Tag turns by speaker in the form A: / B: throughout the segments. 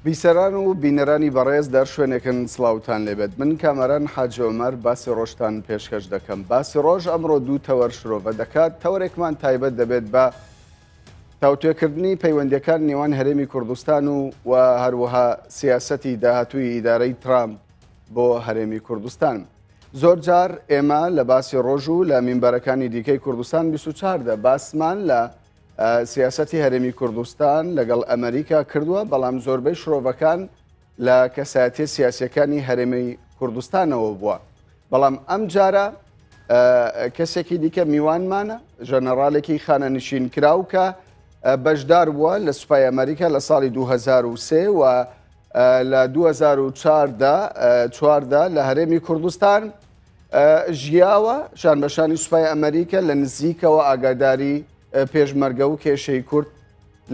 A: بیسەران و بینەرانی بەڕێز لە هەر شوێنێکن سڵاوتان لێبێت من کامەران حاجی عومەر باسی ڕۆژتان پێشکەش دەکەم باسی ڕۆژ ئەمڕۆ دوو تەوەر شرۆڤە دەکات تەوەرێکمان تایبەت دەبێت بە تاوتوێکردنی پەیوەندیەکان نێوان هەرێمی کوردستان و و هەروەها سیاسەتی داهاتووی ئیدارەی ترامپ بۆ هەرێمی کوردستان. زۆر جار ئێمە لە باسی ڕۆژ و لە مینبەرەکانی دیکەی کوردستان 24 دە باسمان لە سیاسەتی هەرێمی کوردستان لەگەڵ ئەمریکا کردووە، بەڵام زۆربەی شرۆڤەکان لە کەسایەتیە سیاسیەکانی هەرێمی کوردستانەوە بووە. بەڵام ئەم جارە کەسێکی دیکە میوانمانە، ژەنەڕالێکی خانەنشین کراو کە بەشدار بووە لە سوپای ئەمریکا لە ساڵی 2003 و لە 2014 چواردا لە هەرێمی کوردستان ژیاوە شانبەشانی سوپای ئەمریکا لە نزیکەوە ئاگاداری پێشمەرگە و کێشەی کورد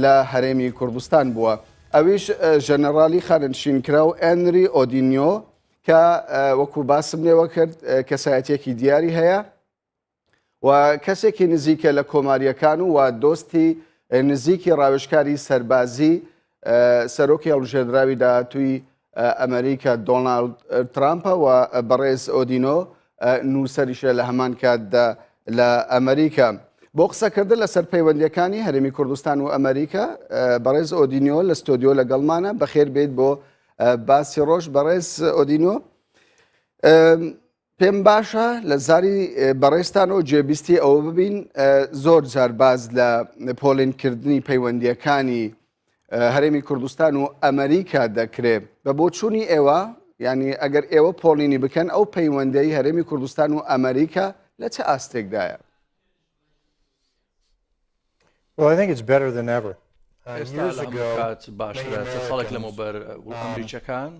A: لە هەرێمی کوردستان بووە. ئەویش ژەنەڕالی خانەنشینکراو ئەنری ئۆدینیۆ کە وەکو باسم لێوە کرد کەسایەتیەکی دیاری هەیە و کەسێکی نزیکە لە کۆماریەکان و دۆستی نزیکی ڕاوێژکاری سەربازی سەرۆکی هەڵبژێردراوی داهاتووی ئەمریکا دۆناڵد ترامپە و بەڕێز ئۆدینۆ نووسەریشە لە هەمان کاتدا لە ئەمریکا. بۆ قسەکردن لەسەر پەیوەندیەکانی هەرێمی کوردستان و ئەمریکا بەڕێز ئۆدینۆ لە ستۆدیۆ لەگەڵمانە بەخێر بێت بۆ باسی ڕۆژ بەڕێز ئۆدینۆ پێم باشە لە زاری بەڕێزتانەوە گوێبیستی ئەوە ببین زۆر جار باز لە پۆلێنکردنی پەیوەندیەکانی هەرێمی کوردستان و ئەمریکا دەکرێ بە بۆچوونی ئێوە ینی ئەگەر ئێوە پۆلینی بکەن ئەو پەیوەندەی هەرێمی کوردستان و ئەمریکا لە چه ئاستێکدایە؟
B: Well, I think it's better than ever.
C: Uh, ئێستا لە هەموو کات باشترە چەند ساڵێک لەمەوبەر ئەمریکیەکان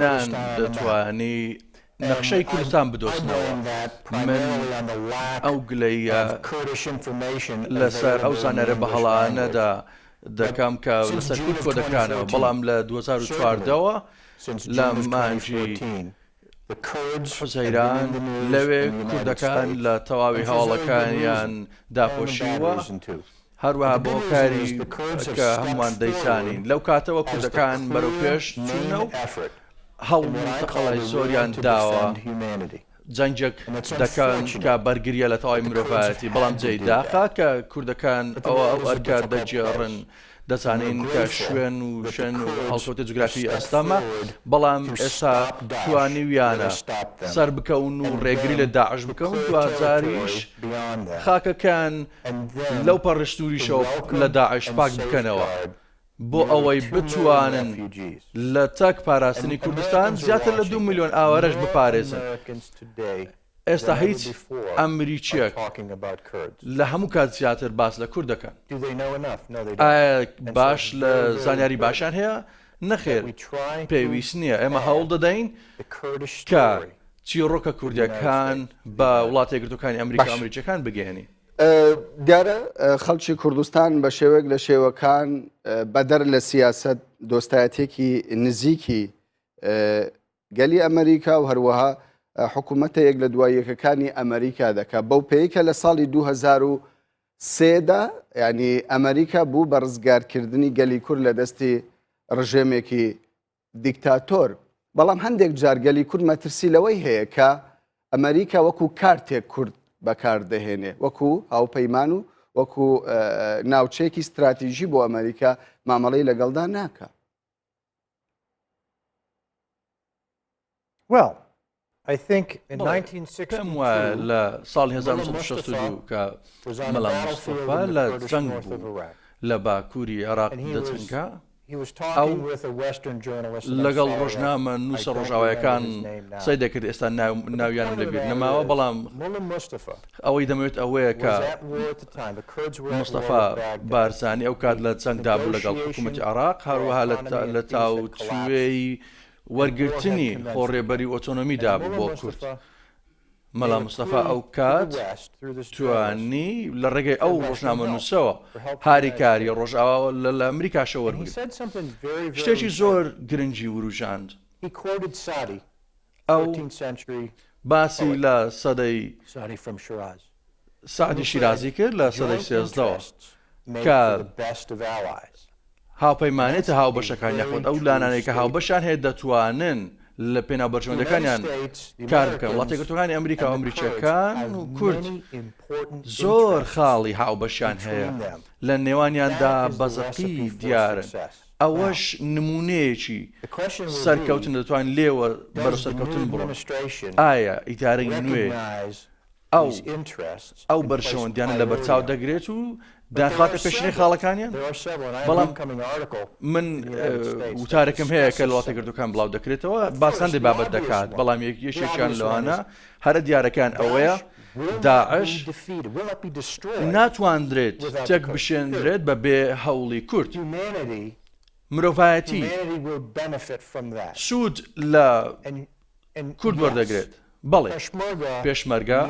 C: نان دەتوانی نەخشەی کوردستان بدۆزنەوە من ئەو گلەیە لەسەر ئەو زانیارە بە هەڵانەدا دەکەم کە لەسەر کورد کۆدەکرانەوە بەڵام لە 2014ەوە لە مانگی حوزەیران، لەوێ کوردەکان لە تەواوی هەواڵەکانیان داپۆشیوە، هەروەها بە هۆکاری کە هەمووان دەیزانین. لەو کاتەوە کوردەکان بەرەو پێش چوونە و هەوڵ و تەقەلای زۆریان داوە، جەنگێک دەکەن کە بەرگرییە لە تەواوی مرۆڤایەتی، بەڵام جێی داخە کە کوردەکان ئەوە ئەو ئەرکە دەگێڕن. دەزانین کە شوێن و شوێن و هەڵکەوتە جوگرافی ئەستەمە، بەڵام ئێستا توانیویانە سەربکەون و ڕێگری لە داعش بکەن و دواجاریش خاکەکەیان لەو پەڕی سنووریشەوە لە داعش پاک بکەنەوە بۆ ئەوەی بتوانن لە تەک پاراستنی کوردستان زیاتر لە دوو ملیۆن ئاوارەش بپارێزن. ئێستا هیچ ئەمریکییەک لە هەموو کات زیاتر باس لە کورد دەکەن. ئایا باش لە زانیاری باشیان هەیە؟ نەخێر، پێویست نییە. ئێمە هەوڵ دەدەین کە چیڕۆکە کوردییەکان بە وڵاتە یەکگرتووەکانی ئەمریکا و ئەمریکییەکان بگەیەنین.
A: دیارە خەڵکی کوردستان بە شێوەیەک لە شێوەکان بەدەر لە سیاسەت دۆستایەتییەکی نزیکی گەلی ئەمەریکا و هەروەها حکوومەتە یەک لە دوای یەکەکانی ئەمەریکا دەکات بەو پێی کە لە ساڵی 2003 دا ینی ئەمریکا بوو بە ڕزگارکردنی گەلی کورد لە دەستی ڕژێمێکی دیکتاتۆر بەڵام هەندێک جار گەلی کورد مەترسی لەوەی هەیە کە ئەمریکا وەکو کارتێک کورد بەکاردەهێنێ وەکو هاوپەیمان و وەکو ناوچەیەکی ستراتیژی بۆ ئەمریکا مامەڵەی لەگەڵدا ناکە.
B: Well, I think in
C: بەڵێ، پێم
B: 1962
C: وایە لە ساڵی
B: Mullah
C: 1962
B: Mustafa
C: کە
B: was on a
C: مەلا
B: battlefield
C: مستەفا
B: in the
C: لە
B: Kurdish
C: جەنگ
B: north of
C: بوو
B: Iraq.
C: لە باکووری عێراق
B: And he was
C: دەجەنگا،
B: he was
C: ئەو
B: talking with a Western journalist, and I'm
C: لەگەڵ
B: sorry, I,
C: ڕۆژنامە
B: I
C: نووسە
B: don't remember
C: ڕۆژاوایەکان
B: his name now.
C: قسەی دەکرد، ئێستا ناو
B: But the
C: ناویانم
B: point of the
C: لەبیر
B: matter
C: نەماوە،
B: is,
C: بەڵام
B: Mullah Mustafa
C: ئەوەی دەمەوێت ئەوەیە
B: was
C: کە
B: at war at the time. The Kurds were at war
C: مستەفا
B: with Baghdad.
C: بارزانی ئەو کات
B: The
C: لە جەنگدا بوو لەگەڵ حکوومەتی
B: negotiation
C: عێراق،
B: for
C: هەروەها لە
B: autonomy and
C: لە
B: peace had collapsed
C: تاوتوێی
B: and war had
C: وەرگرتنی
B: commenced
C: خۆڕێبەری
B: again.
C: و ئۆتۆنۆمیدا
B: And
C: بوو
B: Mullah
C: بۆ کورد.
B: Mustafa
C: مەلا
B: made a
C: مستەفا
B: plea
C: ئەو
B: to the
C: کات
B: West through this journalist
C: توانی لە ڕێگەی
B: for
C: ئەو
B: Western help,
C: ڕۆژنامەنووسەوە
B: for help from the United
C: هاریکاری
B: States.
C: ڕۆژئاوا لە لە ئەمریکاشەوە
B: And he
C: وەربگرێت.
B: said something very, very
C: شتێکی زۆر
B: important.
C: گرنگی وروژاند.
B: He quoted Saadi,
C: ئەو
B: 13th century
C: باسی
B: poet,
C: لە سەدەی
B: Saadi from Shiraz,
C: سەعدی
B: who said,
C: شیرازی کرد لە سەدەی
B: Joint
C: سێزدەوە
B: interests make
C: کە
B: for the best of allies.
C: هاوپەیمانێتە هاوبەشەکان یاخود ئەو لانانەی کە هاوبەشیان هەیە دەتوانن لە پێناو بەرژەوەندەکانیان کار بکەن. وڵاتە یەکگرتووەکانی ئەمریکا و ئەمریکییەکان و کورد زۆر خاڵی هاوبەشیان هەیە لە نێوانیاندا بە زەقی دیارن. ئەوەش نموونەیەکی سەرکەوتن دەتوانین لێوە بەرەو سەرکەوتن بڕۆن. ئایا ئیدارەی نوێ ئەو ئەو بەرژەوەندیانە لەبەرچاو دەگرێت و دەیانخاتە پێشینەی خاڵەکانیان؟ بەڵام من وتارێکم هەیە کە لە وڵاتە یەکگرتووەکان بڵاو دەکرێتەوە باس هەندێک بابەت دەکات، بەڵام یەکێکیان لەوانە هەرە دیارەکان ئەوەیە داعش ناتواندرێت تێک بشێندرێت بە بێ هەوڵی کورد. مرۆڤایەتی سوود لە کورد وەردەگرێت. بەڵێ، پێشمەرگە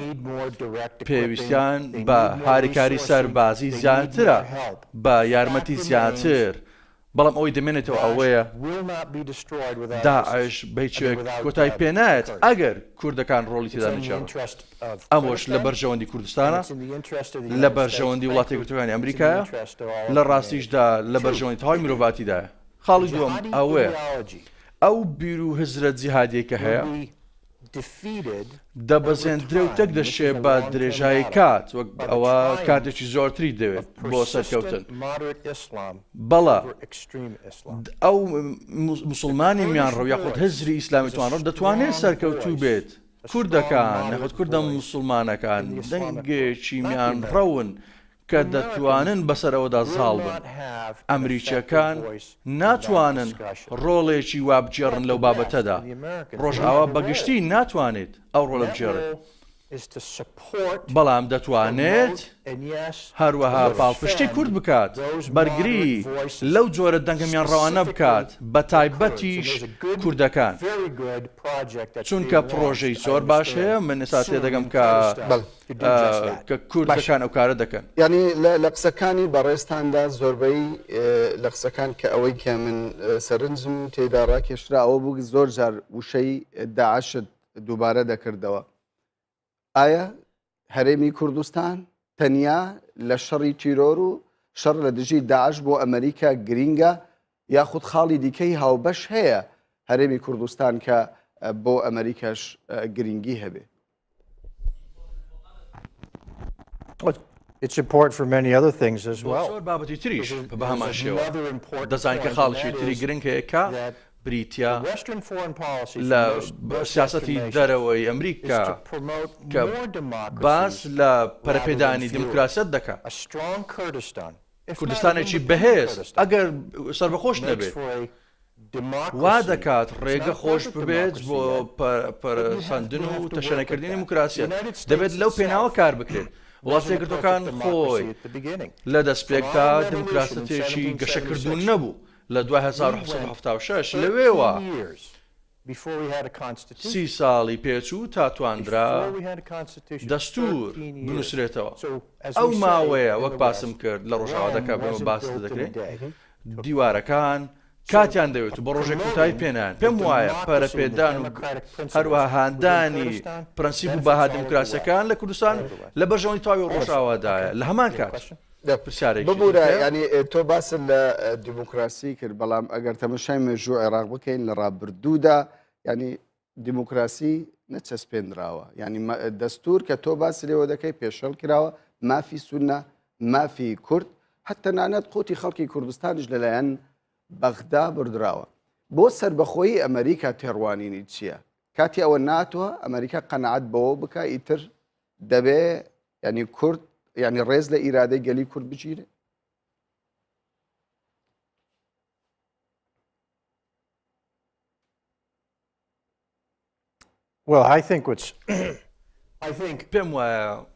C: پێویستیان بە هاریکاری سەربازی زیاترە، بە یارمەتی زیاتر، بەڵام ئەوەی دەمێنێتەوە ئەوەیە داعش بە هیچ شێوەیەک کۆتایی پێ نایەت ئەگەر کوردەکان ڕۆڵی تێدا نەگێڕن. ئەوەش لە بەرژەوەندی کوردستانە، لە بەرژەوەندی وڵاتە یەکگرتووەکانی ئەمریکایە، لە ڕاستیشدا لە بەرژەوەندی تەواوی مرۆڤاتیدایە. خاڵی دووەم ئەوەیە ئەو بیر و هزرە جیهادیەی کە هەیە دەبەزێندرێ و تێک دەشێ بە درێژایی کات وەک ئەوە کاتێکی زۆرتری دەوێت بۆ سەرکەوتن بەڵا ئەو مسلمانی میانڕەو یاخود هزری ئیسلامی توانڕەو دەتوانێت سەرکەوتوو بێت کوردەکان یاخود کوردە مسلمانەکان دەنگێکی میانڕەون کە دەتوانن بەسەر ئەوەدا زاڵ بن. ئەمریکییەکان ناتوانن ڕۆڵێکی وا بگێڕن لەو بابەتەدا. ڕۆژئاوا بە گشتی ناتوانێت ئەو ڕۆڵە بگێڕێت. بەڵام دەتوانێت هەروەها پاڵپشتی کورد بکات، بەرگری لەو جۆرە دەنگە میانڕەوانە بکات، بەتایبەتیش کوردەکان. چونکە پڕۆژەی زۆر باش هەیە، من ئێستا تێدەگەم کە کە کوردەکان ئەو کارە دەکەن.
A: یانی لە قسەکانی بەڕێزتاندا زۆربەی لە قسەکان کە ئەوەی کە من سەرنجم تێدا ڕاکێشرا ئەوە بوو زۆر جار وشەی داعشت دووبارە دەکردەوە. ئایا هەرێمی کوردستان تەنیا لە شەڕی تیرۆر و شەڕ لە دژی داعش بۆ ئەمریکا گرینگە یاخود خاڵی دیکەی هاوبەش هەیە هەرێمی کوردستان کە بۆ ئەمریکاش گرنگی هەبێ؟
B: It's important for many other things as
C: بۆ
B: well.
C: زۆر بابەتی تریش
B: There's a-
C: بە هەمان
B: there's
C: شێوە
B: another important
C: دەزانین کە
B: point, and
C: خاڵێکی
B: that
C: تری
B: is
C: گرنگ هەیە کە
B: that the
C: بریتییە
B: Western foreign policy for
C: لە
B: most, most
C: سیاسەتی
B: Western nations
C: دەرەوەی
B: is
C: ئەمریکا
B: to promote
C: کە
B: more
C: باس
B: democracies
C: لە
B: rather than
C: پەرەپێدانی
B: fewer.
C: دیموکراسیەت دەکات.
B: A strong Kurdistan, if not an
C: کوردستانێکی
B: independent
C: بەهێز
B: Kurdistan,
C: ئەگەر سەربەخۆش
B: makes
C: نەبێت
B: for a
C: وا دەکات ڕێگە خۆش ببێت بۆ پەرەسەندن و تەشەنەکردنی دیموکراسیەت، دەبێت لەو پێناوە کار بکرێت. وڵاتە یەکگرتووەکان خۆی لە دەستپێکدا دیموکراسەتێکی گەشەکردوو نەبوو، لە دوای 1776 لەوێوە 30 ساڵی پێچوو تا تواندرا دەستوور بنووسرێتەوە. ئەو ماوەیە وەک باسم کرد لە ڕۆژئاوادا کە باس دەکرێت، دیوارەکان کاتیان دەوێت و بە ڕۆژێک کۆتایی پێنایەن. پێم وایە پەرەپێدان و هەروەها هاندانی پرەنسیپ و بەها دیموکراسییەکان لە کوردستان لە بەرژەوەندی تەواوی ڕۆژئاوادایە. لە هەمان کات پرسیارێکی
A: ببورە
C: دیکە.
A: یانی تۆ باست لە دیموکراسی کرد، بەڵام ئەگەر تەمەشای مێژوو عێراق بکەین لە ڕابردوودا یانی دیموکراسی نەچەسپێنراوە یعنی دەستور کە تۆ باسی لێوە دەکەی پێشێل کراوە مافی سونە مافی کورد هەتەنانەت قوتی خەڵکی کوردستانیش لەلایەن بەغدا بردراوە بۆ سربەخۆیی ئەمریکا تێڕوانینی چییە؟ کاتی ئەوە ناتوە ئەمریکا قەنەعەت بەوە بکە ئیتر دەبێ ینی کورد ینی ڕێز لە ئیرادەی گەلی کورد بگیرێ
B: Well, I think what's I think
C: پێم وایە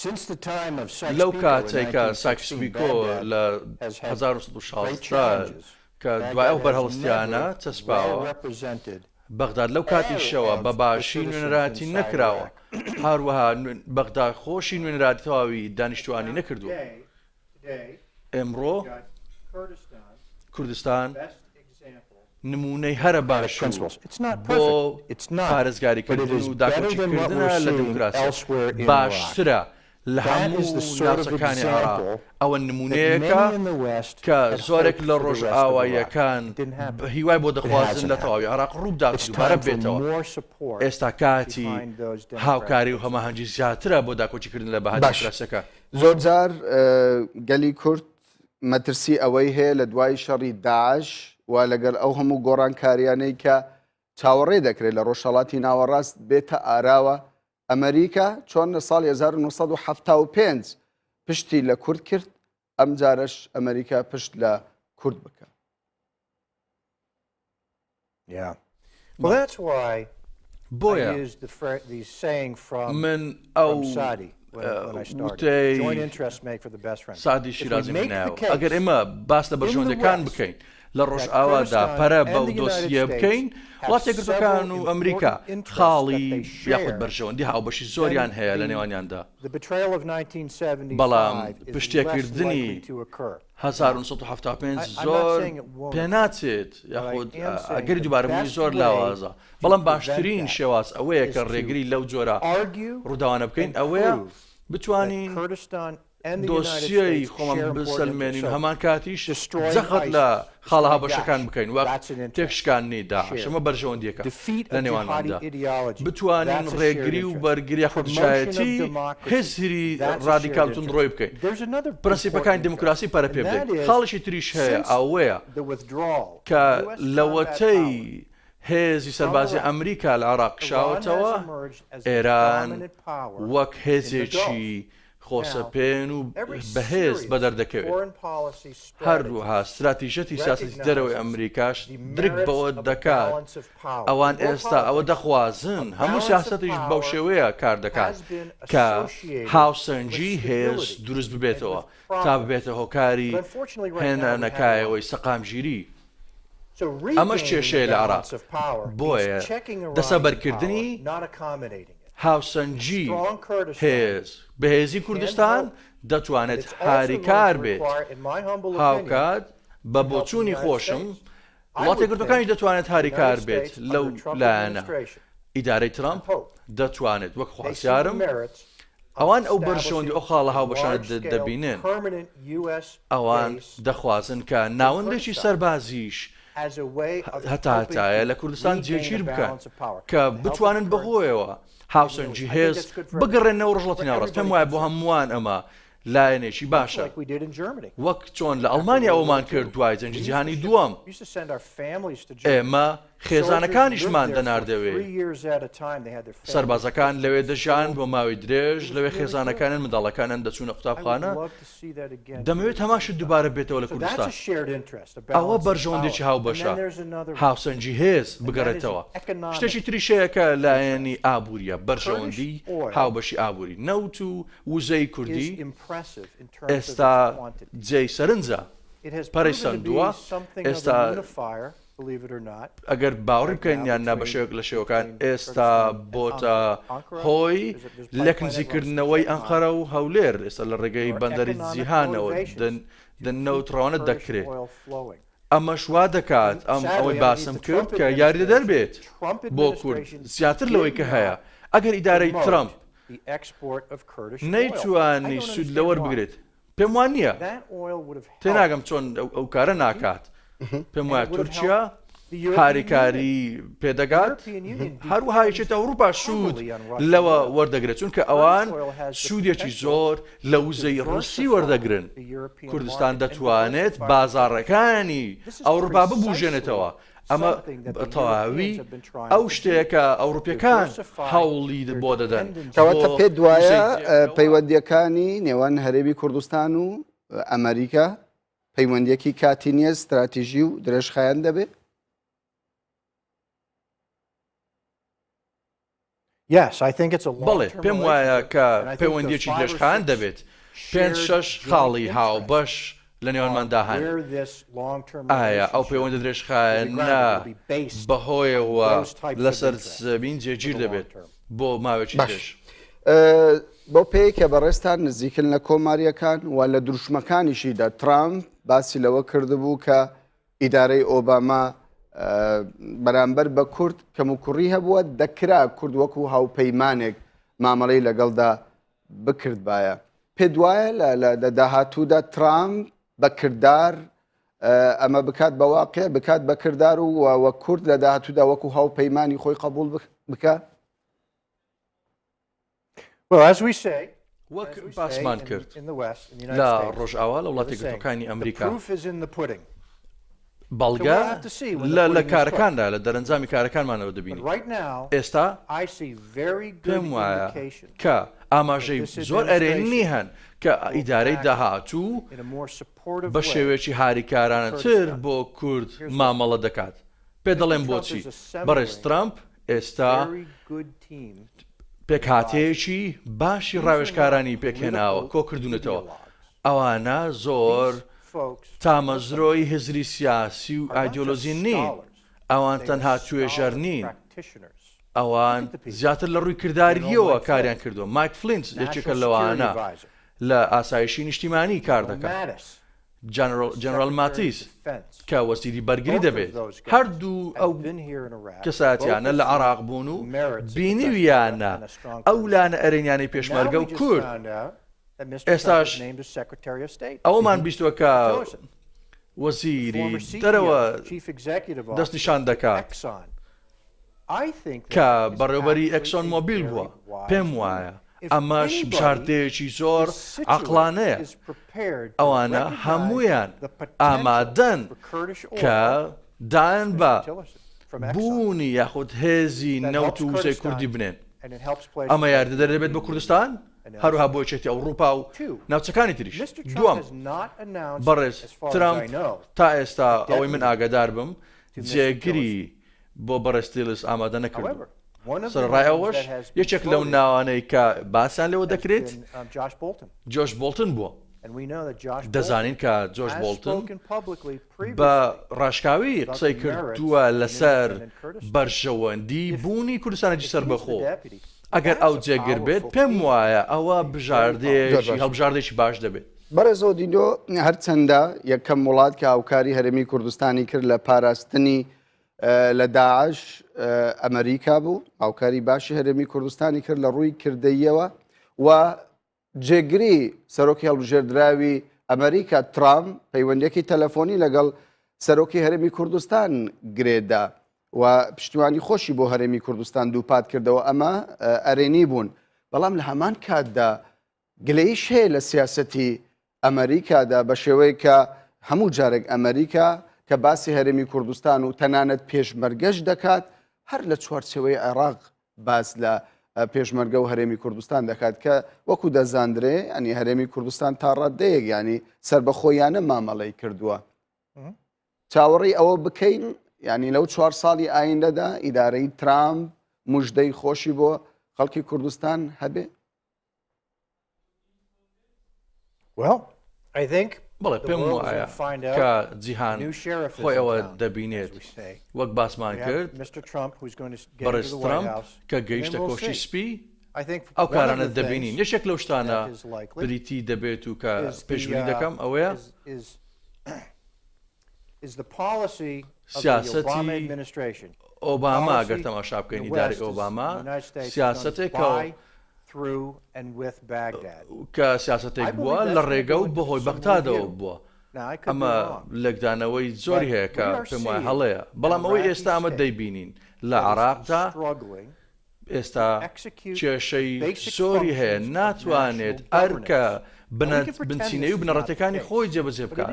B: since the time of
C: لەو
B: Sykes-Picot in
C: کاتەی کە
B: 1916,
C: سایکس پیکۆ
B: Baghdad
C: لە
B: has had great
C: 1916
B: challenges.
C: کە دوای
B: Baghdad
C: ئەو
B: has
C: بەرهەڵستیانە
B: never well
C: چەسپاوە
B: represented
C: بەغداد لەو
B: all
C: کاتیشەوە بە
B: of the
C: باشی
B: citizens
C: نوێنەرایەتی
B: inside
C: نەکراوە
B: Iraq.
C: هەروەها بەغدا خۆشی نوێنەرایەتی تەواوی دانیشتوانی
B: Now
C: نەکردووە
B: today, today
C: ئێمڕۆ
B: you've got Kurdistan,
C: کوردستان
B: best example
C: نموونەی هەرە باش و بۆ پارێزگاریکردن و داکۆکیکردنە لە دیموکراسیەت، باشترە لە هەموو ناوچەکانی عێراق. ئەوە نموونەیەکە کە زۆرێک لە ڕۆژئاواییەکان هیوای بۆ دەخوازن لە تەواوی عێراق ڕووبدات و دووبارە ببێتەوە. ئێستا کاتی هاوکاری و هەماهەنگی زیاترە بۆ داکۆکیکردن لە بەها دیموکراسییەکان.
A: زۆرجار گەلی کورد مەترسی ئەوەی هەیە لە دوای شەڕی داعش و لەگەڵ ئەو هەموو گۆڕانکاریانەی کە چاوەڕێ دەکرێت لە ڕۆژهەڵاتی ناوەڕاست بێتە ئاراوە، ئەمەریکا چۆن لە ساڵی 1975 پشتی لە کورد کرد، ئەمجارەش ئەمەریکا پشت لە کورد بکات.
C: بۆیە من ئەو وتەی سەعدی شیرازیم هێنایەوە، ئەگەر ئێمە باس لە بەرژەوەندییەکان بکەین لە ڕۆژئاوادا پەرە بەو دۆسییە بکەین، وڵاتە یەکگرتووەکان و ئەمریکا خاڵی یاخود بەرژەوەندی هاوبەشی زۆریان هەیە لە نێوانیاندا، بەڵام پشتێکردنی 1975 زۆر پێناچێت یاخود ئەگەری دووبارەبوونی زۆر لاوازە، بەڵام باشترین شێواز ئەوەیە کە ڕێگری لەو جۆرە ڕووداوانە بکەین ئەوەیە بتوانین دۆسیەی خۆمان بسەلمێنین و هەمان کاتیش جەخت لە خاڵە هاوبەشەکان بکەین وەک تێکشکاندنی داعش، ئەمە بەرژەوەندییەکە لە نێوانماندا، بتوانین ڕێگری و بەرگری یاخود دژایەتی هزری ڕادیکال توندڕۆی بکەین، پرەنسیپەکانی دیموکراسی پەرە پێ بدەین. خاڵێکی تریش هەیە ئەوەیە کە لەوەتەی هێزی سەربازی ئەمریکا لە عێراق کشاوەتەوە، ئێران وەک هێزێکی خۆسەپێن و بەهێز بەدەر دەکەوێت. هەروەها ستراتیژیەتی سیاسەتی دەرەوەی ئەمریکاش درک بەوە دەکات ئەوان ئێستا ئەوە دەخوازن، هەموو سیاسەتیش بەو شێوەیە کار دەکات کە هاوسەنگی هێز دروست ببێتەوە تا ببێتە هۆکاری هێنانەکایەوەی سەقامگیری. ئەمەش کێشەیە لە عێراق، بۆیە دەسەبەرکردنی هاوسەنگی هێز، بەهێزی کوردستان دەتوانێت هاریکار بێت، هاوکات بە بۆچوونی خۆشم وڵاتە یەکگرتووەکانیش دەتوانێت هاریکار بێت لەو لایەنە، ئیدارەی ترەمپ دەتوانێت وەک خوازیارم ئەوان ئەو بەرژەوەندی ئەو خاڵە هاوبەشانە دەبینن، ئەوان دەخوازن کە ناوەندێکی سەربازیش هەتاهەتایە لە کوردستان جێگیر بکەن کە بتوانن بەهۆیەوە هاوسەنگی هێز بگەڕێنەوە ڕۆژهەڵاتی ناوەڕاست. پێم وایە بۆ هەمووان ئەمە لایەنێکی باشە، وەک چۆن لە ئەڵمانیا ئەوەمان کرد دوای جەنگی جیهانی دووەم، ئێمە خێزانەکانیشمان دەناردەوێ، سەربازەکان لەوێ دەژیان بۆ ماوەی درێژ، لەوێ خێزانەکانیان منداڵەکانیان دەچوونە قوتابخانە، دەمەوێت هەمان شت دووبارە بێتەوە لە کوردستان. ئەوە بەرژەوەندیی هاوبەشە، هاوسەنگی هێز بگەڕێتەوە. شتێکی تریش هەیە کە لایەنی ئابوورییە، بەرژەوەندیی هاوبەشی ئابووری، نەوت و وزەی کوردی ئێستا جێی سەرنجە، پەرەی سەندووە، ئێستا ئەگەر باوەڕی بکەین یان نا بە شێوەیەک لە شێوەکان ئێستا بۆتە هۆی لێکنزیکردنەوەی ئەنقەرە و هەولێر، ئێستا لە ڕێگەی بەندەری جیهانەوە نەوت ڕەوانە دەکرێت، ئەمەش وا دەکات ئەم ئەوەی باسم کرد کە یاریدەدەر بێت بۆ کورد زیاتر لەوەی کە هەیە، ئەگەر ئیدارەی ترەمپ نەیتوانی سوود لەوەربگرێت پێم وا نییە تێناگەم چۆن ئەو کارە ناکات پێم وایە تورکیا هاریکاری پێدەگات هەروەها یەکێتی ئەوروپا سوود لەوە وەردەگرێت چونکە ئەوان سوودێکی زۆر لە وزەی ڕوسی وەردەگرن کوردستان دەتوانێت بازاڕەکانی ئەوروپا ببوژێنێتەوە ئەمە بە تەواوی ئەو شتەیە کە ئەوروپیەکان هەوڵی بۆ دەدەن.
A: کەواتە پێت وایە پەیوەندییەکانی نێوان هەرێمی کوردستان و ئەمریکا پەیوەندیەکی کاتی نییە ستراتیژی و درێژخایەن دەبێت؟
C: بەڵێ، پێم وایە کە پەیوەندییەکی درێژخایەن دەبێت. پێنج شەش خاڵی هاوبەش لە نێوانماندا هەن. ئایا ئەو پەیوەندە درێژخایەنە بەهۆیەوە لەسەر زەمین جێگیر دەبێت بۆ ماوەیەکی درێژ؟
A: بەو پێیەی کە بەڕێزتان نزیکن لە کۆمارییەکان و لە دروشمەکانیشیدا ترامپ باسی لەوە کردبوو کە ئیدارەی ئۆباما بەرامبەر بە کورد کەموکوڕی هەبووە، دەکرا کورد وەکو هاوپەیمانێک مامەڵەی لەگەڵدا بکردبایە. پێت وایە لە داهاتوودا ترامپ بە کردار ئەمە بکات بە واقع بکات بە کردار و وە کورد لە داهاتوودا وەکو هاوپەیمانی خۆی قبول بکە؟
C: وەک باسمان کرد لە ڕۆژئاوا لە وڵاتی یەکگرتووەکانی ئەمریکا بەڵگە لە کارەکاندا لە دەرەنجامی کارەکانمانەوە دەبینین ئێستا پێم وایە کە ئاماژەی زۆر ئەرێنی هەن کە ئیدارەی داهاتوو بە شێوەیەکی هاریکارانەتر بۆ کورد مامەڵە دەکات. پێ دەڵێم بۆچی بەڕێز ترەمپ ئێستا پێکهاتەیەکی باشی ڕاوێژکارانی پێکهێناوە، کۆکردوونەتەوە، ئەوانە زۆر تامەزرۆی هزری سیاسی و ئایدیۆلۆژی نین، ئەوان تەنها توێژەر نین، ئەوان زیاتر لە ڕووی کردارییەوە کاریان کردووە. مایک فلینت یەکێکە لەوانە، لە ئاسایشی نیشتیمانی کار دەکات. جەنەرال ماتیس کە وەزیری بەرگری دەبێت. هەردوو ئەو کەسایەتیانە لە عێراق بوون و بینیویانە ئەو لایەنە ئەرێنیانەی پێشمەرگە و کورد. ئێستاش ئەوەمان بیستووە کە وەزیری دەرەوە دەستنیشان دەکات کە بەڕێوبەری ئێکسۆن مۆبیل بووە، پێم وایە ئەمەش بژاردەیەکی زۆر عەقڵانەیە، ئەوانە هەموویان ئامادەن کە دان بە بوونی یاخود هێزی نەوت و وزەی کوردی بنێن. ئەمە یاریدەدەر دەبێت بۆ کوردستان، هەروەها بۆ یەکێتی ئەوڕوپا و ناوچەکانی تریش. دووەم، بەڕێز ترەمپ تا ئێستا ئەوەی من ئاگادار بم جێگری بۆ بەڕێز تیلس ئامادە نەکردووە. سەرەڕای ئەوەش یەکێک لەو ناوانەی کە باسیان لێوە دەکرێت جۆش بۆڵتن بووە. دەزانین کە جۆش بۆڵتن بە ڕاشکاوی قسەی کردووە لەسەر بەرژەوەندی بوونی کوردستانێکی سەربەخۆ. ئەگەر ئەو جێگر بێت پێم وایە ئەوە بژاردەیەکی هەڵبژاردەیەکی باش دەبێت.
A: بەڕێز ئۆدینۆ هەرچەندە یەکەم وڵات کە هاوکاری هەرێمی کوردستانی کرد لە پاراستنی لە داعش ئەمریکا بوو، هاوکاری باشی هەرێمی کوردستانی کرد لە ڕووی کردەییەوە و جێگری سەرۆکی هەڵبژێردراوی ئەمریکا ترامپ پەیوەندیەکی تەلەفۆنی لەگەڵ سەرۆکی هەرێمی کوردستان گرێدا و پشتیوانی خۆشی بۆ هەرێمی کوردستان دووپات کردەوە ئەمە ئەرێنی بوون بەڵام لە هەمان کاتدا گلەیش هەیە لە سیاسەتی ئەمریکادا بە شێوەیەک کە هەموو جارێک ئەمریکا کە باسی هەرێمی کوردستان و تەنانەت پێشمەرگەش دەکات هەر لە چوارچێوەی عێراق باس لە پێشمەرگە و هەرێمی کوردستان دەکات کە وەکو دەزاندرێ ئەنی هەرێمی کوردستان تا ڕاددەیەک ینی سربەخۆیانە مامەڵەی کردووە چاوەڕێی ئەوە بکەین ینی لەو چوار ساڵی ئایندەدا ئیدارەی ترامپ مژدەی خۆشی بۆ خەڵکی کوردستان هەبێ؟
B: Well, I think
C: بەڵێ پێم وایە کە جیهان خۆی ئەوە دەبینێت وەک باسمان کرد بەڕێز ترامپ کە گەیشتە کۆشکی سپی ئەو کارانە دەبینین یەکێک لەو شتانە بریتی دەبێت و کە پێشبینی دەکەم ئەوەیە سیاسەتی ئۆباما گەر تەماشا بکەین ئیدارەی ئۆباما سیاسەتێکە کە سیاسەتێک بووە لە ڕێگە و بەهۆی بەغدادەوە بووە ئەمە لێکدانەوەی زۆری هەیە کە پێم وایە هەڵەیە بەڵام ئەوەی ئێستا ئەمە دەیبینین لە عراقدا ئێستا کێشەی زۆری هەیە ناتوانێت ئەرکە بنچینەی و بنەڕەتەکانی خۆی جێبەجێ بکات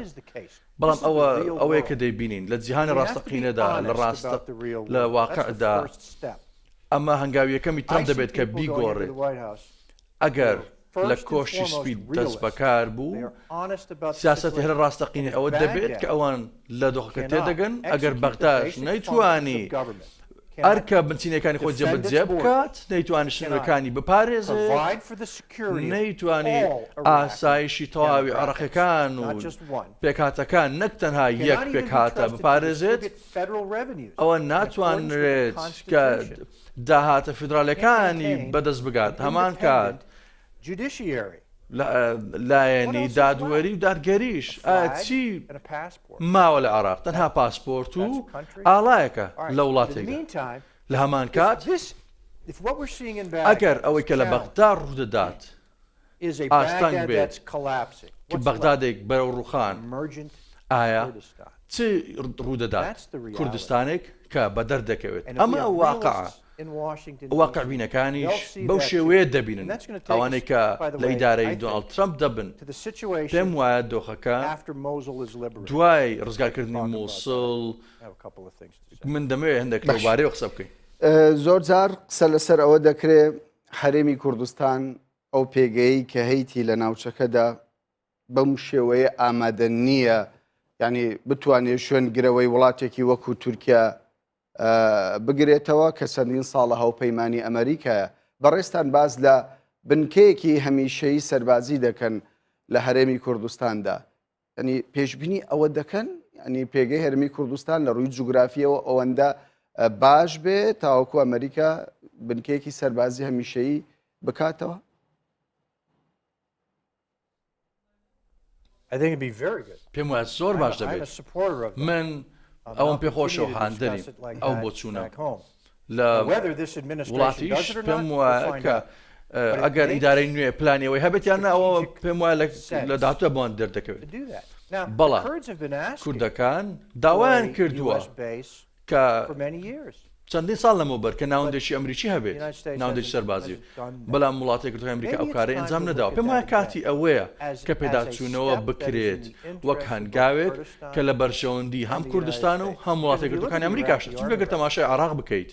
C: بەڵام ئەوە ئەوەیە کە دەیبینین لە جیهانی ڕاستەقینەدا لە ڕاستە لە واقعدا ئەمە هەنگاوی یەکەمی ترەمپ دەبێت کە بیگۆڕێت. ئەگەر لە کۆشکی سپی دەستبەکار بوو، سیاسەتی هەرە ڕاستەقینەی ئەوە دەبێت کە ئەوان لە دۆخەکە تێدەگەن، ئەگەر بەغداش نەیتوانی ئەرکە بنچینەکانی خۆی جێبەجێ بکات، نەیتوانی سنوورەکانی بپارێزێت، نەیتوانی ئاسایشی تەواوی عێراقییەکان و پێکهاتەکان نەک تەنها یەک پێکهاتە بپارێزێت، ئەوە ناتوانرێت کە داهاتە فیدرالیەکانی بەدەست بگات هەمان کات لایەنی دادوەری و دادگەریش چی ماوە لە عراق تەنها پاسپۆرت و ئاڵایەکە لە وڵاتێک لە هەمان کات ئەگەر ئەوەی کە لە بەغدا ڕوودەدات. ئاستەنگ بێت کە بەغدادێک بەرەو ڕووخان، ئایا چ ڕوودەدات؟ کوردستانێک کە بەدەر دەکەوێت. ئەمە واقعە. واقعبینەکانیش بەو شێوەیە دەبینن. ئەوانەی کە لە ئیدارەی دۆناڵد ترەمپ دەبن. پێم وایە دۆخەکە دوای ڕزگارکردنی مووسڵ، من دەمەوێت هەندێک لەوبارەیەوە قسە بکەین.
A: زۆرجار قسە لەسەر ئەوە دەکرێت هەرێمی کوردستان ئەو پێگەیەی کە هەیتی لە ناوچەکەدا بەم شێوەیە ئامادە نییە یعنی بتوانێت شوێنگرەوەی وڵاتێکی وەکو تورکیا بگرێتەوە کە چەندین ساڵە هاوپەیمانی ئەمریکایە. بەڕێزتان باس لە بنکەیەکی هەمیشەیی سەربازی دەکەن لە هەرێمی کوردستاندا. ینی پێشبینی ئەوە دەکەن ینی پێگەی هەرمی کوردستان لە ڕووی جوگرافیەوە ئەوەندە باش بێ تاوەکو ئەمریکا بنکەیەکی سەربازی هەمیشەیی بکاتەوە؟
C: پێم وایە زۆر باش دەبێت. من ئەوەم پێخۆشە و هاندەری ئەو بۆچوونەم. لە وڵاتیش پێم وایە کە ئەگەر ئیدارەی نوێ پلانی ئەوەی هەبێت یان نا ئەوە پێم وایە لە داهاتوودا بۆیان دەردەکەوێت. بەڵام کوردەکان داوایان کردووە کە چەندین ساڵ لەمەوبەر کە ناوەندێکی ئەمریکی هەبێت، ناوەندێکی سەربازی، بەڵام وڵاتە یەکگرتووەکانی ئەمریکا ئەو کارەی ئەنجام نەداوە. پێم وایە کاتی ئەوەیە کە پێداچوونەوە بکرێت وەک هەنگاوێک کە لە بەرژەوەندی هەم کوردستان و هەم وڵاتە یەکگرتووەکانی ئەمریکاشە، چونکە گەر تەماشای عێراق بکەیت،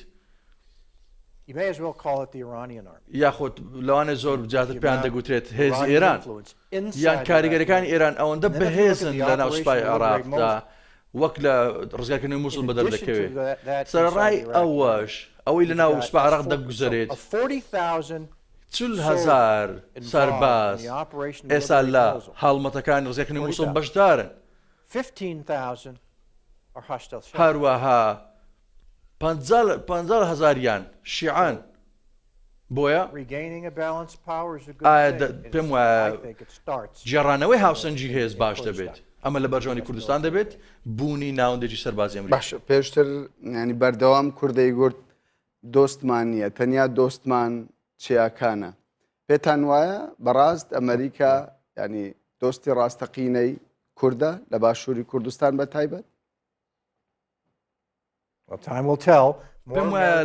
C: یاخود لەوانەیە زۆر زیاتر پێیان دەگوترێت هێزی ئێران یان کاریگەریەکانی ئێران ئەوەندە بەهێزن لە ناو سوپای عێراقدا وەک لە ڕزگارکردنەوەی موسڵ بەدەر دەکەوێت. سەرەڕای ئەوەش ئەوەی لە ناو سوپای عێراق دەگوزەرێت 40,000 سەرباز ئێستا لە هەڵمەتەکانی ڕزگارکردنەوەی موسڵ بەشدارن. هەروەها 50 هەزاریان شیعەن. بۆیە ئایا پێم وایە گێڕانەوەی هاوسەنگی هێز باش دەبێت ئەمە لە بەرژەوەندی کوردستان دەبێت بوونی ناوەندێکی سەربازی ئەمریکا.
A: باشە پێشتر ینی بەردەوام کوردەی گورد دۆستمان نییە تەنیا دۆستمان چیاکانە پێتان وایە بەڕاست ئەمریکا ینی دۆستی ڕاستەقینەی کوردە لە باشووری کوردستان بە تایبەت؟
C: پێم وایە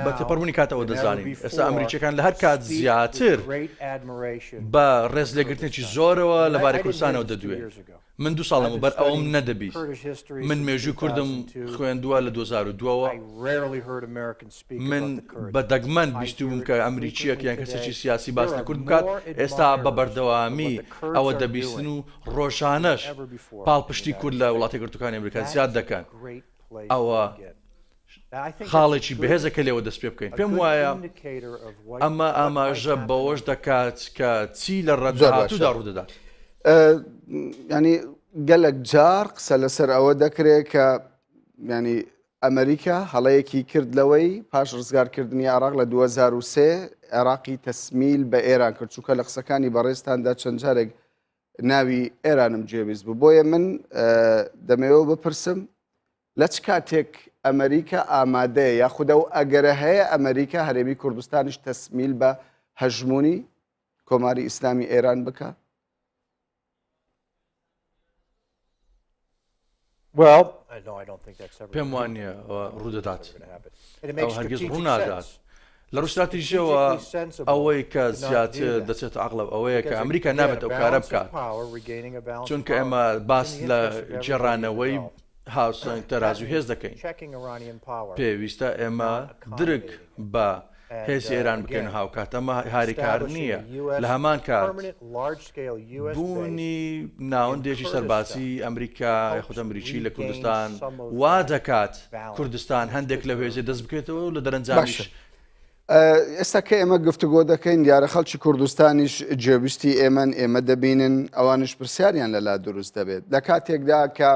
C: بە تێپەڕبوونی کاتەوە دەزانین ئێستا ئەمریکیەکان لە هەر کات زیاتر بە ڕێزلێگرتنێکی زۆرەوە لەبارەی کوردستانەوە دەدوێن. من دوو ساڵ لەمەوبەر ئەوەم نەدەبیست. من مێژووی کوردم خوێندووە لە 2002ەوە. من بە دەگمەن بیستووبووم کە ئەمریکییەک یان کەسێکی سیاسی باس لە کورد بکات، ئێستا بە بەردەوامی ئەوە دەبیستن و ڕۆژانەش پاڵپشتی کورد لە وڵاتە یەکگرتووەکانی ئەمریکا زیاد دەکەن. ئەوە خاڵێکی بەهێزە کە لێوە دەست پێ بکەین. پێم وایە ئەمە ئاماژە بەوەش دەکات کە چی لە داهاتوودا ڕوودەدات.
A: ینی گەلک جار قسە لەسەر ئەوە دەکرێت کە ینی ئەمریکا هەڵەیەکی کرد لەوەی پاش ڕزگارکردنی عێراق لە 2023 عێراقی تەسمیل بە ئێران کرد چونکە لە قسەکانی بەڕێزتاندا چەند جارێک ناوی ئێرانم گوێبیست بوو بۆیە من دەمەوە بپرسم لە چ کاتێک ئەمریکا ئامادەیە یاخود ئەو ئەگەرە هەیە ئەمریکا هەرێمی کوردستانیش تەسمیل بە هەژمونی کۆماری ئیسلامی ئێران بکە؟
C: پێم وانە ڕوودەدات ئەو هەرگیز ڕوونادات لە ڕووی ستراتیژیەوە ئەوەی کە زیاتر دەچێتە عەقڵەوە ئەوەیە کە ئەمریکا نابێت ئەو کارە بکات چونکە ئێمە باس لە گێڕانەوەی هاوسەنگ تەرازوو هێز دەکەین پێویستە ئێمە درک بە هێزی ئێران بکەین و هاوکات ئەمە هاریکار نییە لە هەمان کات بوونی ناوەندێکی سەربازی ئەمریکا یاخود ئەمریکی لە کوردستان وا دەکات کوردستان هەندێک لە هێزی دەست بکرێتەوە و لە دەرەنجامیش
A: باشە ئێستا کە ئێمە گفتوگۆ دەکەین دیارە خەڵکی کوردستانیش گوێبیستی ئێمەن ئێمە دەبینن ئەوانش پرسیاریان لەلا دروست دەبێت لە کاتێکدا کە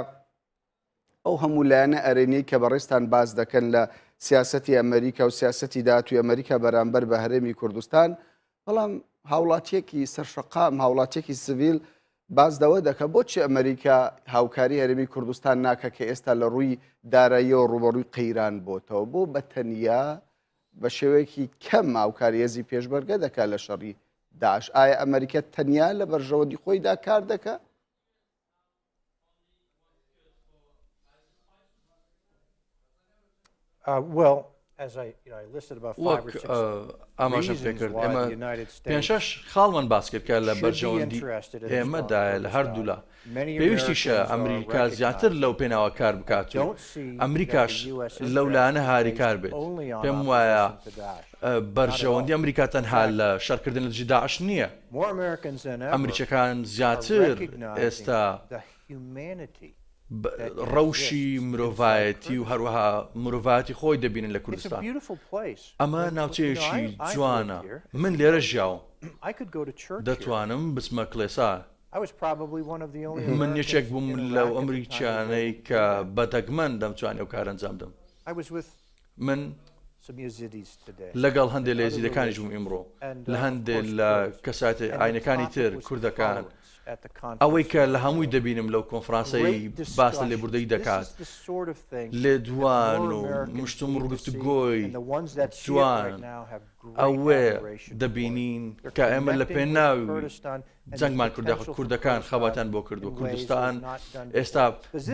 A: ئەو هەموو لایەنە ئەرێنیەی کە بەڕێزتان باس دەکەن لە سیاسەتی ئەمریکا و سیاسەتی داهاتووی ئەمریکا بەرامبەر بە هەرێمی کوردستان، بەڵام هاوڵاتیەکی سەرشەقام، هاوڵاتیەکی سڤیل باس لەوە دەکە بۆچی ئەمریکا هاوکاری هەرێمی کوردستان ناکە کە ئێستا لە ڕووی داراییەوە ڕووبەڕووی قەیران بۆتەوە، بۆ بە تەنیا بە شێوەیەکی کەم هاوکاری هێزی پێشمەرگە دەکات لە شەڕی. داعش؟ ئایا ئەمریکا تەنیا لە بەرژەوەندی خۆیدا کار دەکا؟
C: وەک ئاماژەم پێکرد ئێمە پێنج شەش خاڵمان باس کرد کە لە بەرژەوەندی ئێمەدایە لە هەردوولا پێویستیشە ئەمریکا زیاتر لەو پێناوە کار بکات و ئەمریکاش لەو لایەنە هاریکار بێت پێم وایە بەرژەوەندی ئەمریکا تەنها لە شەرکردن لە دژی داعش نییە ئەمریکیەکان زیاتر ئێستا ڕەوشی مرۆڤایەتی و هەروەها مرۆڤایەتی خۆی دەبینن لە کوردستان. ئەمە ناوچەیەکی جوانە، من لێرە ژیاوم، دەتوانم بچمە کڵێسا. من یەکێک بووم لەو ئەمریکیانەی کە بە دەگمەن دەمتوانی ئەو کارە ئەنجام بدەم. من لەگەڵ هەندێک لە ئێزیدەکانیش بووم ئیمڕۆ، لە هەندێک لە کەسایەتە ئاینەکانی تر، کوردەکان، ئەوەی کە لە هەمووی دەبینم لەو کۆنفرانسەی باس لە لێبوردەیی دەکات، لێدوان و مشتومڕ و گفتوگۆی جوان، ئەوەیە دەبینین کە ئێمە لە پێناوی جەنگمان کرد یاخود کوردەکان خەباتیان بۆ کردووە، کوردستان ئێستا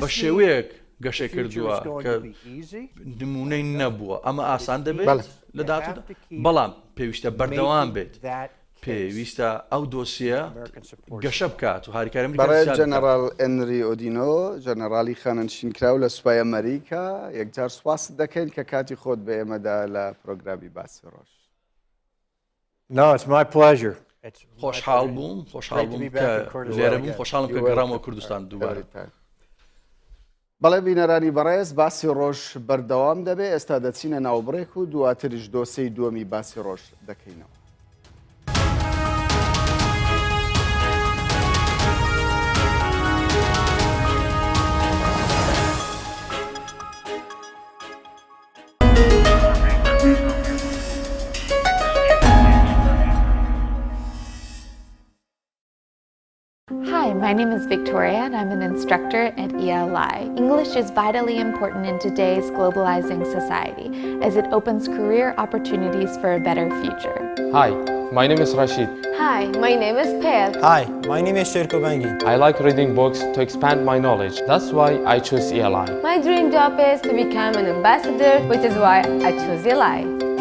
C: بە شێوەیەک گەشەی کردووە کە نمونەی نەبووە، ئەمە ئاسان دەبێت لە داهاتوودا، بەڵام پێویستە بەردەوام بێت، پێویستە ئەو دۆسیە گەشە بکات و هاریکاری ئەمریکا
A: بەڕێز
C: زیاد بکات.
A: جەنەڕاڵ ئێنری ئۆدینۆ، جەنەڕاڵی خانەنشینکراو لە سوپای ئەمریکا، یەکجار سوپاست دەکەین کە کاتی خۆت بە ئێمە دا لە پرۆگرامی باسی ڕۆژ.
B: No, it's my pleasure.
C: خۆشحاڵ بووم خۆشحاڵ بووم کە لێرە بووم خۆشحاڵم کە گەڕامەوە کوردستان دووبارە.
A: بەڵێ بینەرانی بەڕێز باسی ڕۆژ بەردەوام دەبێ ئێستا دەچینە ناوبڕێک و دواتریش دۆسێی دووەمی باسی ڕۆژ دەکەینەوە.
D: Hi, my name is Victoria and I'm an instructor at ELI. English is vitally important in today's globalizing society as it opens career opportunities for a better future.
E: Hi, my name is Rashid.
F: Hi, my name is Payal.
G: Hi, my name is Sherko Bangi.
E: I like reading books to expand my knowledge. That's why I choose ELI.
F: My dream job is to become an ambassador, which is why I choose ELI.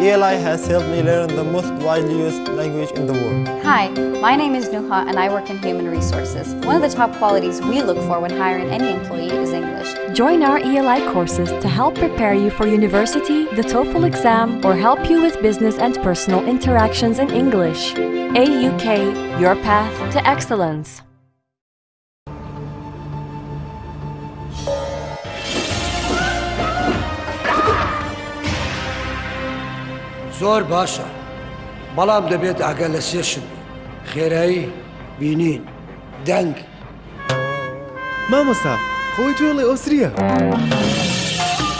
G: ELI has helped me learn the most widely used language in the world.
H: Hi, my name is Nuha and I work in human resources. One of the top qualities we look for when hiring any employee is English.
I: Join our ELI courses to help prepare you for university, the TOEFL exam, or help you with business and personal interactions in English. AUK, your path to excellence.
J: زۆر باشە بەڵام دەبێت ئاگا لە سێ شت بێ خێرایی بینین دەنگ
K: مامۆستا خۆی توێڵی ئۆسریە.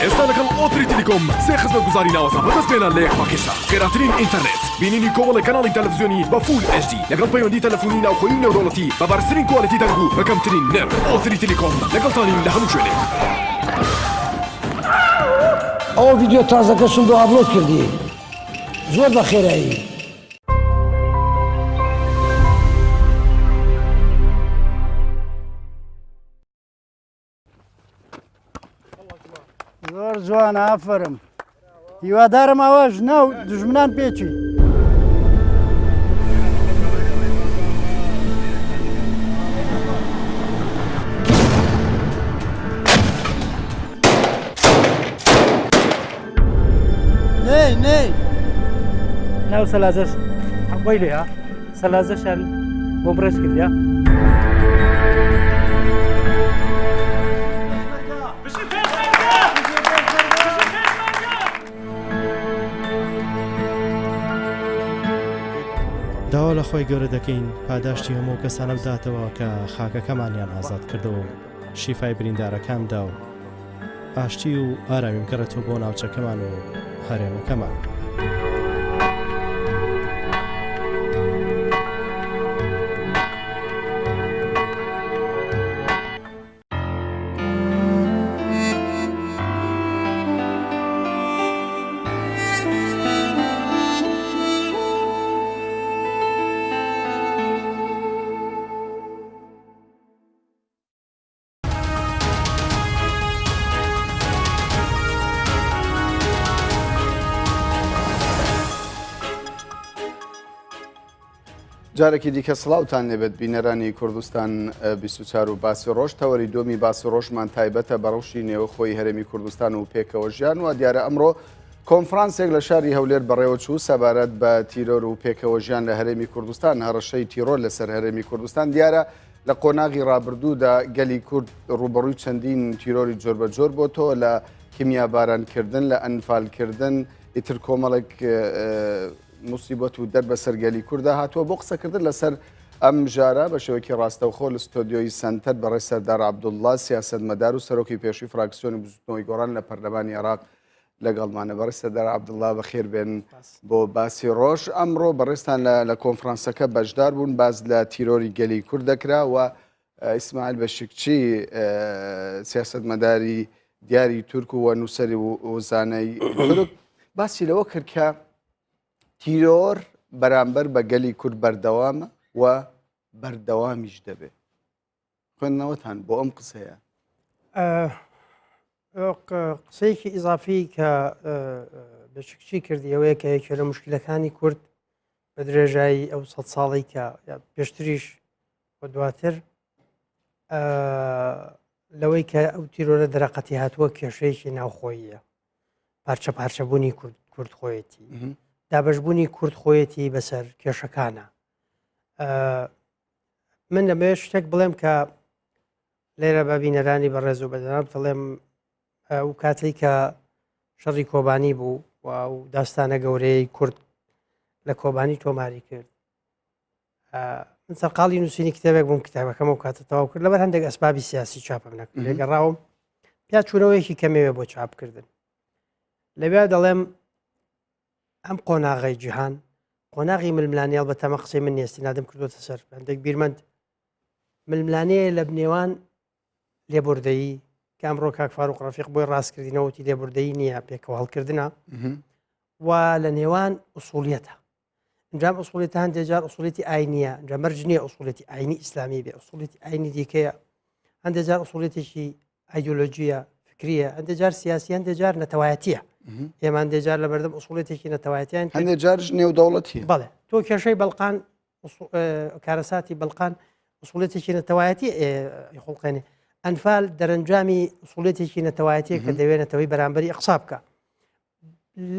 L: ئێستا لەگەڵ ئۆتری تیلیکۆم سێ خزمەتگوزاری ناوازە بەدەست بێنە لە یەک پاکێجدا خێراترین ئینتەرنێت بینینی کۆمەڵێک کەناڵی تەلەفزیۆنی بە full HD لەگەڵ پەیوەندی تەلەفونی ناوخۆیی و نێودەوڵەتی بە بەرزترین quality دەنگ و بە کەمترین نرخ ئۆتری تیلیکۆم لەگەڵتانین لە هەموو شوێنێک.
J: ئەوە ڤیدیۆ تازەکەشم بۆ upload کردی زۆر بە خێرایی.
M: زۆر جوانە ئافەرم هیوادارم ئاواش ناو دژمنان پێچی. نەی نەی
N: ناو سەلاجەش بۆی لێە سەلاجەشیان بۆم ڕێز کردیا.
O: داوا لە خوای گەورە دەکەین پاداشتی هەموو ئەو کەسانە بداتەوە کە خاکەکەمانیان ئازاد کردەوە و شیفای بریندارەکان بدا و ئاشتی و ئارامی بگەڕێتەوە بۆ ناوچەکەمان و هەرێمەکەمان.
A: جارێکی دیکە سڵاوتان لێبێت بینەرانی کوردستان 24 و باسی ڕۆژ تەوەری دووەمی باسی ڕۆژمان تایبەتە بە ڕەوشی نێوەخۆی هەرێمی کوردستان و پێکەوە ژیان و دیارە ئەمڕۆ کۆنفرانسێک لە شاری هەولێر بەڕێوەچوو سەبارەت بە تیرۆر و پێکەوە ژیان لە هەرێمی کوردستان هەڕەشەی تیرۆر لەسەر هەرێمی کوردستان دیارە لە قۆناغی ڕابردوودا گەلی کورد ڕووبەڕووی چەندین تیرۆری جۆربەجۆر بۆتەوە لە کیمیابارانکردن لە ئەنفالکردن ئیتر کۆمەڵێک موسیبەت و دەر بەسەر گەلی کوردا هاتووە. بۆ قسەکردن لەسەر ئەم مژارە بە شێوەیەکی ڕاستەوخۆ لە ستۆدیۆی سەنتەر بەڕێز سەردار عەبدوڵڵا سیاسەتمەدار و سەرۆکی پێشووی فراکسیۆنی بزووتنەوەی گۆڕان لە پەرلەمانی عێراق لەگەڵمانە. بەڕێز سەردار عەبدوڵڵا بەخێر بێن بۆ باسی ڕۆژ. ئەمڕۆ بەڕێزتان لە کۆنفرانسەکە بەشدار بوون، باس لە تیرۆری گەلی کورد دەکرا و ئیسماعیل بەشکچی سیاسەتمەداری دیاری تورک و نووسەری و زانای تورک باسی لەوە کرد کە تیرۆر بەرامبەر بە گەلی کورد بەردەوامە و بەردەوامیش دەبێت. خوێندنەوەتان بۆ ئەم قسەیە؟
P: قسەیەکی ئیزافی کە بەشکچی کردی ئەوەیە کە یەکێ لە مشکلەکانی کورد بە درێژایی ئەو سە ساڵی کە پێشتریش و دواتر لەوەی کە ئەو تیرۆرە دەرەقەتی هاتووە کێشەیەکی ناوخۆییە پارچە پارچەبوونی کورد خۆیەتی دابشبوونی کورد خۆیەتی بەسەر کێشەکانە من دەمەوێت شتێک بڵێم کە لێرە بە بینەرانی بەڕێز و بەجەناب دەڵێم ئەو کاتێک کە شەڕی کۆبانی بوو و ئەو داستانە گەورەی کورد لە کۆبانی تۆماری کرد من سەرقاڵی نووسینی کتێبێک بووم کتابەکەم و کاتە تەواو کرد لەبەر هەندێک ئەسبابی سیاسی چاپم نەکرد لێگەڕاوم پیا چوونەوەیەکی کەمەوێ بۆ چاپکردن لەوێ دەڵێم ئەم قۆناغی جیهان قۆناغی ململانێ بە تەمە قسەی من نیستی نادەم کردوتە سەر هەندێک بیرمەند ململانێ لە نێوان لێبوردەیی کە ئەمڕۆ کاک فاروق ڕەفیق بۆی ڕاستکردینەوەتی لێبوردەیی نییە پێکەوە هەڵکردنە و لە نێوان ئوسوڵیەتە ئەنجام ئوسوڵیەتە هەندێک جار ئوسوڵیەتی ئاینیە جا مەرج نییە ئوسوڵیەتی ئاینی ئیسلامی بێ ئوسوڵیەتی ئاینی دیکەیە هەندێک جار ئوسوڵیەتێکی ئایدۆلۆژیە فکریە هەندێک جار سیاسی هەندێک جار نەتەوایەتیە ئێمە هەندێک جار لە بەردەم ئوسوڵیەتێکی نەتەوایەتیان
A: هەندێک جارش نێودەوڵەتی
P: بەڵێ تۆ کێشەی بەڵقان کارەساتی بەڵقان ئوسوڵێتێکی نەتەوایەتی خوڵقێنێ ئەنفال دەرەنجامی ئوسوڵێتێکی نەتەوایەتیە کە دەوێت نەتەوەی بەرامبەری ئەقسا بکە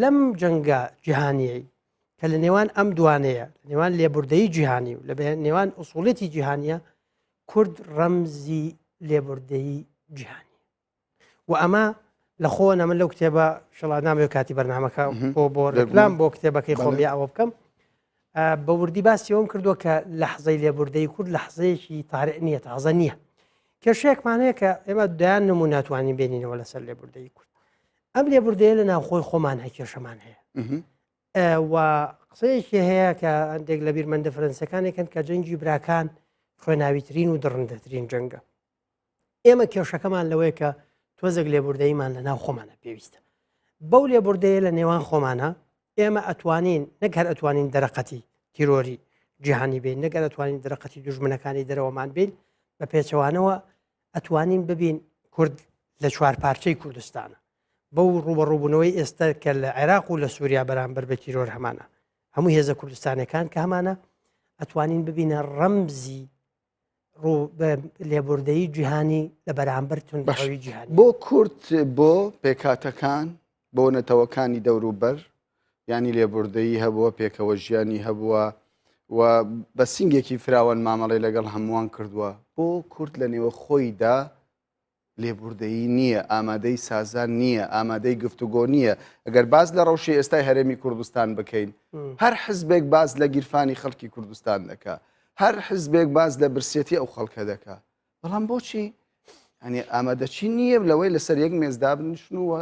P: لەم جەنگە جیهانیەی کە لە نێوان ئەم دوانەیە لە نێوان لێبوردەی جیهانی و لە نێوان ئوسوڵێتی جیهانیە کورد ڕەمزی لێبوردەی جیهانی و ئەمە لە خۆ نەمن لەو کتێبە شڵا نامەوێ کاتی بەرنمەکە بۆ بۆ ڕێکلام بۆ کتێبەکەی خۆم یا ئەوە بکەم بە وردی باسی ئەوم کردووە کە لەحزەی لێبوردەی کورد لەحزەیەکی تارئ نییە تازە نییە کێشەیەکمان هەیە کە ئێمە دەیان نموو ناتوانین بێنینەوە لەسەر لێبوردەی کورد ئەم لێبوردەیە لە ناوخۆی خۆمان هە کێشەمان هەیە و قسەیەکی هەیە کە هەندێک لە بیرمەندە فەرەنسەکانێکن کە جەنگی براکان خوێناویترین و دڕندەترین جەنگە ئێمە کێشەکەمان لەوەیە کە تۆزێک لێبوردەیمان لە ناو خۆمانە پێویستە بەو لێبوردەیە لە نێوان خۆمانە ئێمە ئەتوانین نەک هەر ئەتوانین دەرەقەتی تیرۆری جیهانی بین نەگەر ئەتوانین دەرەقەتی دوژمنەکانی دەرەوەمان بین بە پێچەوانەوە ئەتوانین ببین کورد لە چوار پارچەی کوردستانە بەو ڕوبەڕووبوونەوەی ئێستا کە لە عێراق و لە سووریا بەرامبەر بە تیرۆر هەمانە هەموو هێزە کوردستانەکان کە هەمانە ئەتوانین ببینە ڕەمزی لێبوردەیی جیهانی لە بەرامبەر توندڕەوی جیهانی.
A: بۆ کورد بۆ پێکهاتەکان بۆ نەتەوەکانی دەوروبەر یانی لێبوردەیی هەبووە پێکەوە ژیانی هەبووە و بە سینگێکی فراوان مامەڵەی لەگەڵ هەمووان کردووە بۆ کورد لە نێوە خۆیدا لێبوردەیی نییە، ئامادەی سازان نییە، ئامادەی گفتوگۆ نییە. ئەگەر باس لە ڕەوشی ئێستای هەرێمی کوردستان بکەین، هەر حزبێک باس لە گیرفانی خەڵکی کوردستان دەکا، هەر حزبێک باس لە برسێتی ئەو خەڵکە دەکا، بەڵام بۆچی یانی ئامادەچی نییە لەوەی لەسەر یەک مێز دابنیشن و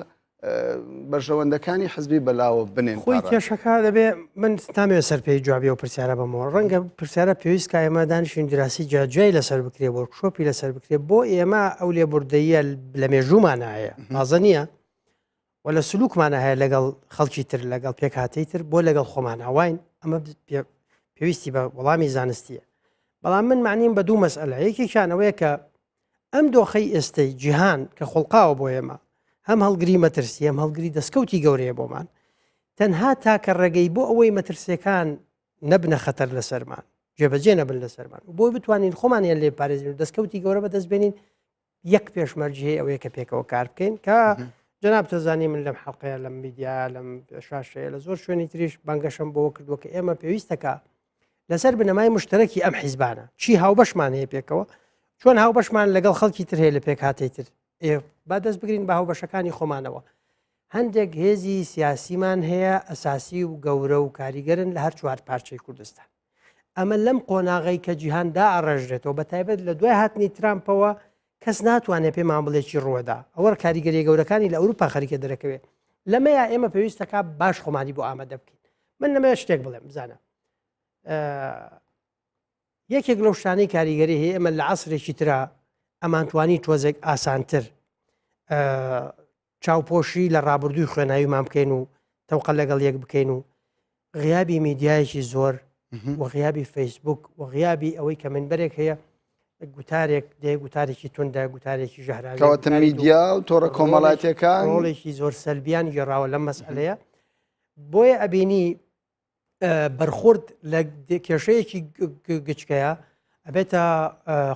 A: بەرژەوەندەکانی حزبی بەلاوە بنێن
P: خۆی کێشەکە دەبێ من نامەوێت سەر پێی جوابی ئەو پرسیارە بەمەوە ڕەنگە پرسیارە پێویست کا ئێمە دانیشین دراسی جیاجیای لەسەر بکرێ وۆرکشۆپی لەسەر بکرێ بۆ ئێمە ئەو لێبوردەیە لە مێژوومانە هەیە تازە نییە و لە سلوکمانە هەیە لەگەڵ خەڵکی تر لەگەڵ پێکهاتەی تر بۆ لەگەڵ خۆمان ئاواین ئەمە پێویستی بە وەڵامی زانستیە بەڵام من معنیم بە دوو مەسئلە یەکێکیان ئەوەیە کە ئەم دۆخەی ئێستەی جیهان کە خوڵقاوە بۆ ئێمە، هەم هەڵگری مەترسی، هەم هەڵگری دەستکەوتی گەورەیە بۆمان، تەنها تاکە ڕێگەی بۆ ئەوەی مەترسیەکان نەبنە خەتەر لەسەرمان، جێبەجێ نەبن لەسەرمان و بۆی بتوانین خۆمانیان لێ پارێزین و دەستکەوتی گەورە بەدەست بێنین یەک پێشمەرجی هەیە ئەوەیە کە پێکەوە کار بکەین کە جەناب تەزانی من لەم حەڵقەیە لەم میدیا لەم شاشەیە لە زۆر شوێنی تریش بانگەشەم بۆ کردووە کە ئێمە پێویستەکە لەسەر بنەمای مشتەرەکی ئەم حیزبانە چی هاوبەشمان هەیە پێکەوە چۆن هاوبەشمان لەگەڵ خەڵکی تر هەیە لە پێکهاتەی تر با دەست بگرین بە هاوبەشەکانی خۆمانەوە هەندێک هێزی سیاسیمان هەیە ئەساسی و گەورە و کاریگەرن لە هەر چوار پارچەی کوردستان ئەمە لەم قۆناغەی کە جیهان دائەڕێژرێتەوە بە تایبەت لە دوای هاتنی ترامپەوە کەس ناتوانێت پێمان بڵێ چی ڕووەدا ئەوە کاریگەریە گەورەکانی لە ئەوروپا خەریکە دەرەکەوێت لەمەیا ئێمە پێویستەکە باش خۆمانی بۆ ئامادە بکەین من لەمەیە شتێک بڵێم بزانە یەکێک لەو شتانەی کاریگەری هەیە ئێمە لە عسرێکی ترا ئەمانتوانی تۆزێک ئاسانتر چاوپۆشی لە ڕابردووی خوێناویمان بکەین و تەوقە لەگەڵ یەک بکەین و غیابی میدیایەکی زۆر و غیابی فەیسبوک و غیابی ئەوەی کە منبەرێک هەیە گوتارێک دێ گوتارێکی توندە گوتارێکی ژەهراوی
A: کەواتە میدیا و تۆڕە کۆمەڵاتیەکان
P: ڕۆڵێکی زۆر سەلبیان گێڕاوە لەم مەسئلەیە بۆیە ئەبینی بەرخورد لە کێشەیەکی گچکەیە ئەبێتە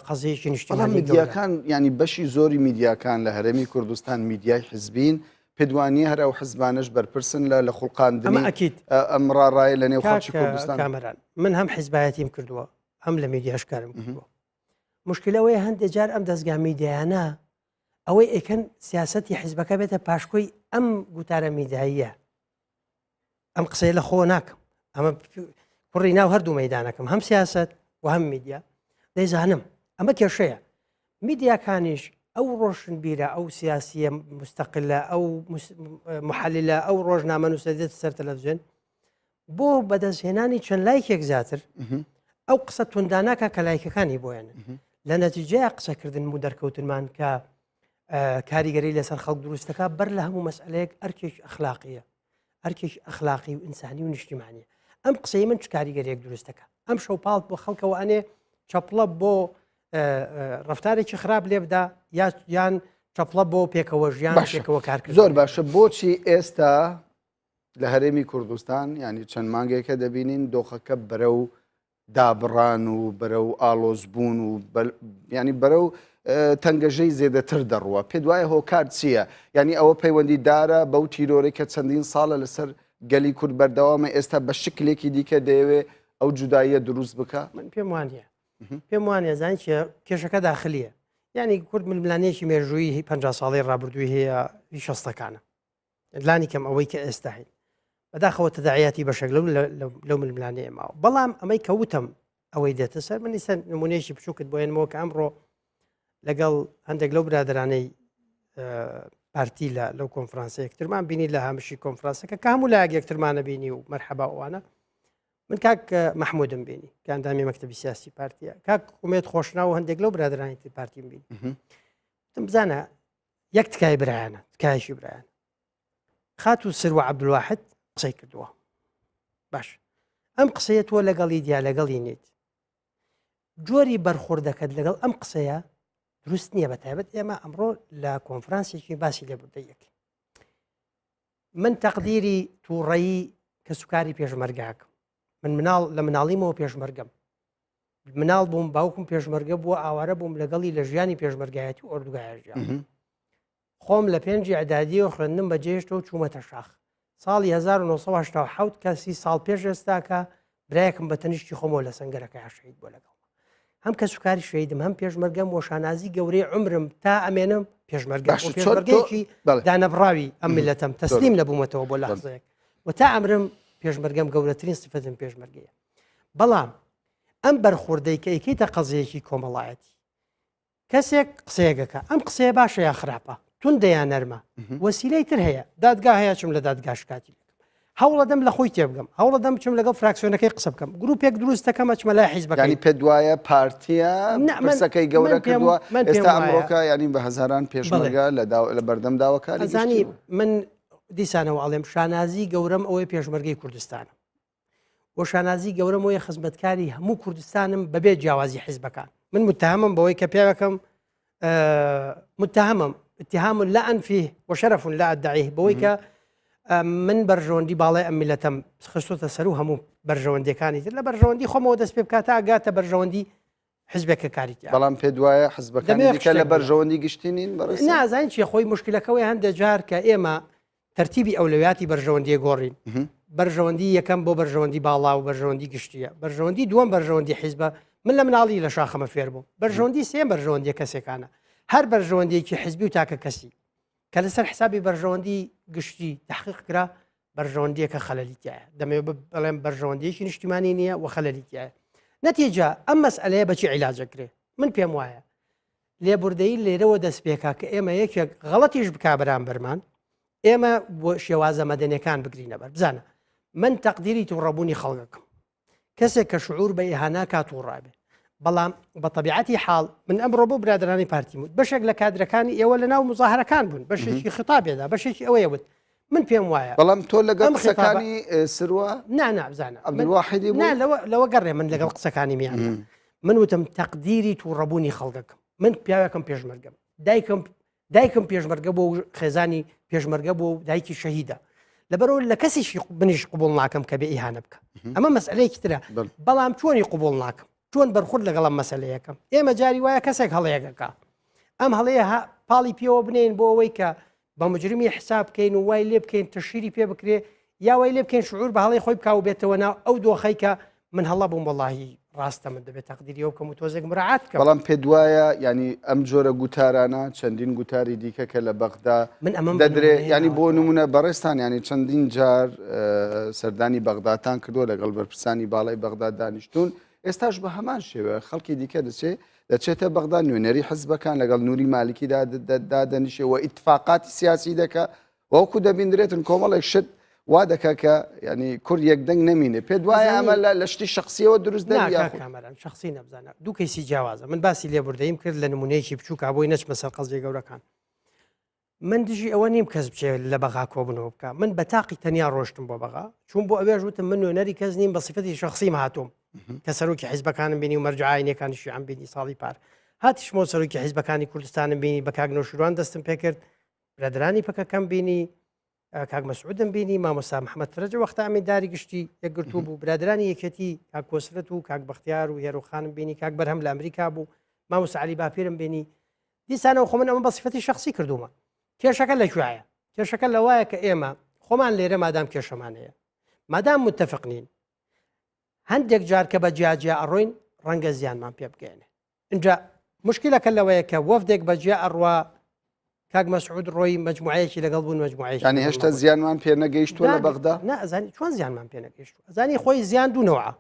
P: قەزیەکی نیشتیمانی
A: میدیاکان ینی بەشی زۆری میدیاکان لە هەرێمی کوردستان میدیای حزبین پێدوانیە هەر ئەو حزبانش بەرپرسن لە لە خوڵقاندنی
P: ئەکیت
A: ئەم ڕاڕایە لە نێو خەڵکی کوردستان
P: کامەران من هەم حزبایەتیم کردووە هەم لە میدیاش کارم کردووە مشکلەوەی هەندێک جار ئەم دەستگا میدیایانە ئەوەی ئەیکەن سیاستی حزبەکە بێتە پاشکۆی ئەم گوتارە میداییە ئەم قسەیە لە خۆ ناکەم ئەمە کوڕی ناو هەردوو مەدانەکەم هەم سیاست و هەم میدیا دەیزانم ئەمە کێشەیە میدیاکانیش ئەو ڕۆشنبیرە ئەو سیاسیە مستەقلە ئەو محللە ئەو ڕۆژنامە نووسە دێت سەر تەلەڤزیۆن بۆ بەدەستهێنانی چەند لایکێک زیاتر ئەو قسە تونداناکە کە لایکەکانی بۆیان لە نەتیجەیە قسەکردن و دەرکەوتنمان کە کاریگەری لەسەر خەڵک دروستەکە بەر لە هەموو مەسئلەیەک ئەرکێکی ئەخلاقیە ئەرکێکی ئەخلاقی و ئینسانی و نیشتیمانیە ئەم قسەی من چ کاریگەریەک دروستەکە ئەم شەو پاڵ بۆ خەڵکەوە ئەنێ چەپڵە بۆ ڕفتارێکی خراپ لێ بدا یان چەپڵە بۆ پێکەوە ژیان پێکەوە کارکرد
A: زۆر باشە بۆچی ئێستا لە هەرێمی کوردستان ینی چەند مانگێکە دەبینین دۆخەکە بەرەو دابڕان و بەرەو ئاڵۆزبوون و ینی بەرەو تەنگەژەی زێدەتر دەڕوە پێ دوایە هۆکار چییە؟ ینی ئەوە پەیوەندی دارە بەو تیرۆری کە چەندین ساڵە لەسەر گەلی کورد بەردەوامە ئێستا بە شکلێکی دیکە دەیەوێ ئەو جوداییە دروست بکە
P: من پێم وانە پێم وانە زان کێشەکە داخلیە یعنی کورد ململانێکی مێژوویی 50 ساڵی ڕابردووی هەیە شەستەکانە لانی کەم ئەوەی کە ئێستا هەین بەداخەوە تەداعیاتی بەشێک لەو لەو ململانێ ماوە بەڵام ئەمەی کە وتم ئەوەی دێتە سەر من ئیستا نمونەیەکی بچووکت بۆ هێنمەوە کە ئەمڕۆ لەگەڵ هەندێک لەو برادرانەی پارتی لە لەو کۆنفرانسە یەکترمان بینی لە هامشی کۆنفرانسەکە کە هەموو لایەک یەکترمانە بینی و مەرحەبا ئەوانە من کاک مححمودم بینی کە ئەندامی مەکتەبی سیاسی پارتیە کاک ئومێد خۆشناو و هەندێک لەو برادرانی تر پارتیم بینی بزانە یەک تکای برایانە تکایەکی برایان خاتوو سروە عەبدولواحد قسەی کردووە باش ئەم قسەیە تۆ لەگەڵی دیا لەگەڵی نیت جۆری بەرخوردەکەت لەگەڵ ئەم قسەیە دروست نییە بە تایبەت ئێمە ئەمڕۆ لە کۆنفرانسێکی باسی لێبوردە یەک من تەقدیری تووڕەیی کەسوکاری پێشمەرگاکەم من مناڵ لە مناڵیمەوە پێشمەرگەم مناڵ بووم باوکم پێشمەرگە بووە ئاوارە بووم لەگەڵی لە ژیانی پێشمەرگایەتی و ئۆردوگایە ژیام خۆم لە پێنجی ئەدادیەوە خوێندنم بەجێهێشتەوە چوومەتە شاخ ساڵی 1970 کە سی ساڵ پێش ئێستاکە برایەکم بە تەنیشتی خۆمەوە لە سەنگەرەکە شەهید بووە لەگەڵ هەم کەسوکاری شەهیدم هەم پێشمەرگەم وە شانازی گەورەی عمرم تا ئەمێنم پێشمەرگە پێشمەرگەیەکی دانەبڕاوی ئەم میلەتەم تەسلیم نەبوومەتەوە بۆ لەحزەیەک و تا ئەمرم پێشمەرگەم گەورەترین سفەتم پێشمەرگەیە بەڵام ئەم بەرخوردەی کە ئەیکەیتە قەزیەکی کۆمەڵایەتی کەسێک قسەیەکەکە ئەم قسەیە باشە یا خراپە توندە یا نەرمە وەسیلەی تر هەیە دادگا هەیە چم لە دادگا شکاتی لەکەم هەوڵەدەم لە خۆی تێبگەم هەوڵەدەم بچم لەگەڵ فراکسیۆنەکەی قسە بکەم گروپێک دروست دەکەم ئەچمە لای حیزبەکەی
A: یانی پێت وایە پارتیە پرسەکەی گەورە کردووە ئێستا ئەمڕۆکە یانی بە هەزاران پێشمەرگە لە بەردەم داواکاری
P: ئەزانی من دیسانەوە ئەڵێم شانازی گەورەم ئەوەی پێشمەرگەی کوردستانم و شانازی گەورەم وەیە خزمەتکاری هەموو کوردستانم بەبێ جیاوازی حیزبەکان من متهمم بەوەی کە پیاوەکەم متهمم اتهام لا أنفيه وشرف لا أدعيه بەوەی کە من بەرژەوەندی باڵای ئەم میلەتەم خستۆتە سەر و هەموو بەرژەوەندیەکانی تر لە بەرژەوەندی خۆمەوە دەست پێ بکات تا گاتە بەرژەوەندی حزبێک کە کاری تیا
A: بەڵام پێت وایە حزبەکانی دیکە لە بەرژەوەندی گشتی نین بەڕێز
P: نازانین چیە خۆی مشکلەکەوەی هەندێک جار کە ئێمە تەرتیبی ئەولەویاتی بەرژەوەندیە گۆڕین بەرژەوەندی یەکەم بۆ بەرژەوەندی باڵا و بەرژەوەندی گشتیە بەرژەوەندی دووەم بەرژەوەندی حیزبە من لە مناڵی لە شاخەمە فێر بووم بەرژەوەندی سێم بەرژەوەندیە کەسێکانە هەر بەرژەوەندیەکی حزبی و تاکە کەسی کە لەسەر حسابی بەرژەوەندی گشتی تحقیق کرا بەرژەوەندیەکە خەلەلی تایە دەمەوێت بڵێم بەرژەوەندیەکی نیشتیمانی نییە و خەلەلی تایە نەتیجە ئەم مەسئلەیە بەچی عیلاجەکرێ من پێم وایە لێبوردەیی لێرەوە دەست پێکا کە ئێمە یەکێک غەڵەتیش بکا بەرامبەرمان ئێمە بۆ شێوازە مەدەنیەکان بگرینە بەر بزانە من تەقدیری تووڕەبوونی خەڵکەکەم کەسێک کە شعور بە ئیهانە کا تووڕابێ بەڵام بە طبیعەتی حاڵ من ئەمڕۆ بۆ برادرانی پارتی وت بەشێک لە کادرەکانی ئێوە لە ناو مزاهرەکان بوون بەشێکی خطابێدا بەشێکی ئەوەیە وت من پێم وایە
A: بەڵام تۆ لەگەڵ قسەکانی سروە
P: نا نا بزانە
A: عەبدولواحیدی
P: نا لەوە لەوە گەڕێ من لەگەڵ قسەکانی میان من وتم تەقدیری تووڕەبوونی خەڵکەکەم من پیاوێکم پێشمەرگەم دایکم دایکم پێشمەرگە بۆ و خێزانی پێشمەرگە بۆ و دایکی شەهیدە لەبەرەوە لە کەسیشی منیش قوبول ناکەم کە بێ ئیهانە بکە ئەمە مەسئلەیەکی ترە بەڵام چۆنی قوبول ناکەم چۆن بەرخورد لەگەڵم مەسلەیەکەم ئێمە جاری وایە کەسێک هەڵەیەکەکە ئەم هەڵەیە پاڵی پێوە بنین بۆ ئەوەی کە بە مجرمی حساب بکەین و وای لێ بکەین تەشیری پێ بکرێ یا وای لێ بکەین شعور بە هەڵەی خۆی بکا و بێتەوە ناو ئەو دۆخەی کە من هەڵە بووم وەڵاهی ڕاستە من دەبێت تەقدیری ئەو بکەم و تۆزێک مراعات بکەم.
A: بەڵام پێت وایە یانی ئەم جۆرە گوتارانە چەندین گوتاری دیکە کە لە بەغدا
P: من ئەمەم
A: دەدرێ
P: بە نموونەیە
A: یانی بۆ
P: ناوەتەوە.
A: نمونە بەڕێزتان یانی چەندین جار سەردانی بەغداتان کردووە لەگەڵ بەرپرسانی باڵای بەغدا دانیشتوون ئێستاش بە هەمان شێوە خەڵکی دیکە دەچێ دەچێتە بەغدا نوێنەری حزبەکان لەگەڵ نوری مالکی دادەنیشێ و ئیتفاقاتی سیاسی دەکا وەکو دەبیندرێتن کۆمەڵێک شت وا دەکا کە ینی کورد یەکدەنگ نەمینێ پێ دوایە ئەمە لە شتی شخصیەوە دروست
P: کامەران شخصی نەبزانە دوو کەیسی جیاوازە من باسی لێبوردەیم کرد لە نمونەیەکی بچووکا بۆی نەچمە سەر قەزیە گەورەکان من دژی ئەوە نیم کەس بچێت لە بەغا کۆبنەوە بکە من بە تاقی تەنیا ڕۆشتم بۆ بەغا چون بۆ ئەوێش وتم من نوێنەری کەس نیم بە سیفەتی شخصیم هاتووم کە سەرۆکی حیزبەکانم بینی و مەرجعینەکانی شیعەم بینی ساڵی پار هاتیشمەوە سەرۆکی حیزبەکانی کوردستانم بینی بە کاک نەوشیروان دەستم پێکرد برادرانی پەکەکەم بینی کاک مەسعودم بینی مامۆستا محەممەد فرەجە وەختە ئەمینداری گشتی یەکگرتوو بوو برادرانی یەکێتی کاک کۆسرەت و کاک بەختیار و هێرۆخانم بینی کاک بەرهەم لە ئەمریکا بوو مامۆستا عەلی باپیرم بینی دیسانەوە خۆ من ئەمە بە سیفەتی شخصی کردومە کێشەکە لە کوێیە کێشەکە لەوایە کە ئێمە خۆمان لێرە مادام کێشەمان هەیە مادام متفق نین هەندێک جار کە بە جیاجیا ئەڕۆین ڕەنگە زیانمان پێ بگەێنێ اینجا مشکلەکە لەوەیە کە وەفدێک بەجیا ئەڕوا کاک مەسعود ڕۆی مجموعەیەکی لەگەڵ بوون مجموعەیەکی
A: ینی هێشتا زیانمان پێ نەگەیشتووە لە بەغدا
P: نا ئەزانی چۆن زیانمان پێ نەگەیشتووە ئەزانی خۆی زیان دوو نەوعە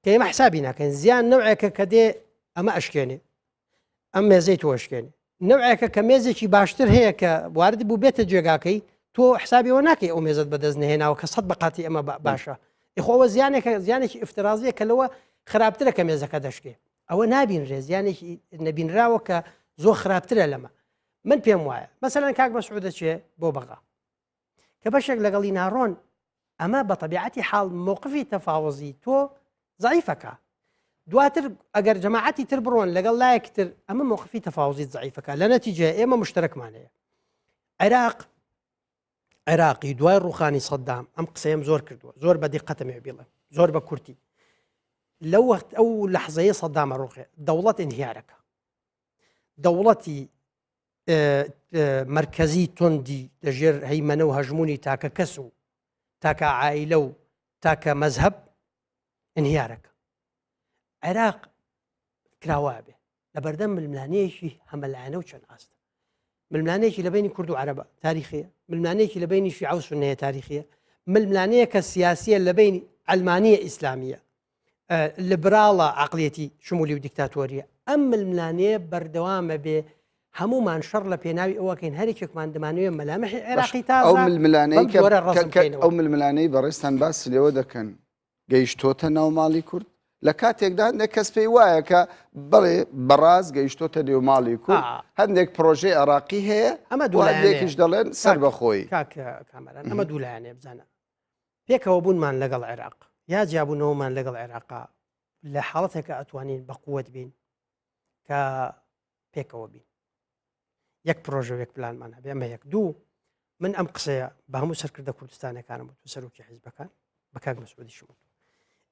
P: کە ئێمە حسابی ناکەین زیان نەوعێکە کە دێ ئەمە ئەشکێنێ ئەم مێزەی تۆ ئەشکێنێ نەوعێکە کە مێزێکی باشتر هەیە کە وارد بوو بێتە جێگاکەی تۆ حسابیەوە ناکەی ئەو مێزت بەدەست نهێناوە کە سەد بەقاتی ئەمە باشە ئیخۆ ئەوە زیانێکە زیانێکی ئفترازیە کە لەوە خراپترە کە مێزەکە دەشکێ ئەوە نابینرێ زیانێکی نەبینراوە کە زۆر خراپترە لەمە من پێم وایە مەسەلەن کاک مەسعود دەچێ بۆ بەغا کە بەشێک لەگەڵی ناڕۆن ئەمە بە تەبیعەتی حاڵ مۆقفی تەفاوەزی تۆ زعیفەکە دواتر ئەگەر جەماعەتی تر بڕۆن لەگەڵ لایەک تر ئەمە مۆقفی تەفاوزی زعیفەکە لە نەتیجە ئێمە مشتەرەکمان هەیە عێراق عێراقی دوای ڕوخانی سەددام ئەم قسەیەم زۆر کردووە زۆر بە دیقەتەمێ بیڵێم زۆر بە کورتی لەو وەخت ئەو لەحزەیە سەددامە ڕوخێ دەوڵەت ئینهیارەکە دەوڵەتی مەرکەزی توندی لەژێر هەیمەنە و هەژمونی تاکە کەس و تاکە عائیلە و تاکە مەزهب انهیارەکە عێراق کراوە بێ لە بەردەم ململانەیەکی هەمەلایەنە و چەند ئاستە ململانێکی لە بینی کورد و عەرەبە تاریخیە ململانێکی لە بینی شیعە و سوننەیە تاریخیە ململانەیەکە سیاسیە لە بینی ئەلمانیە ئیسلامیە لبراڵە عقلێتی شمولی و دیکتاتۆریە ئەم ململانەیە بەردەوامە بێ هەمومان شەڕ لە پێناوی ئەوەکەین هەرێکێکمان دەمانوێ مەلامحی عێراقی تا
A: ئەو ململانەی ئەو ململانەی بەڕێزتان باسی لێوە دەکەن گەیشتۆتە ناو ماڵی کورد لە کاتێکدا هەندێک کەس پێی وایە کە بەڵێ بەڕاست گەیشتۆتە نێو ماڵی کورد هەندێک پرۆژەی عێراقی هەیە
P: ئەمە
A: دوولایەنێکیش دەڵێن سەر بەخۆی
P: کاک کامەران ئەمە دوولایەنێ بزانە پێکەوە بوونمان لەگەڵ عێراق یا جیابوونەوەمان لەگەڵ عێراقا لە حاڵەتێکە ئەتوانین بە قووەت بین کە پێکەوە بین یەک پرۆژە یەک پلانمان هەبێ ئەمە یەک دوو. من ئەم قسەیە بە هەموو سەرکردە کوردستانەکانم وت و سەرۆکی حیزبەکان بە کاک مەسعودیشم وت.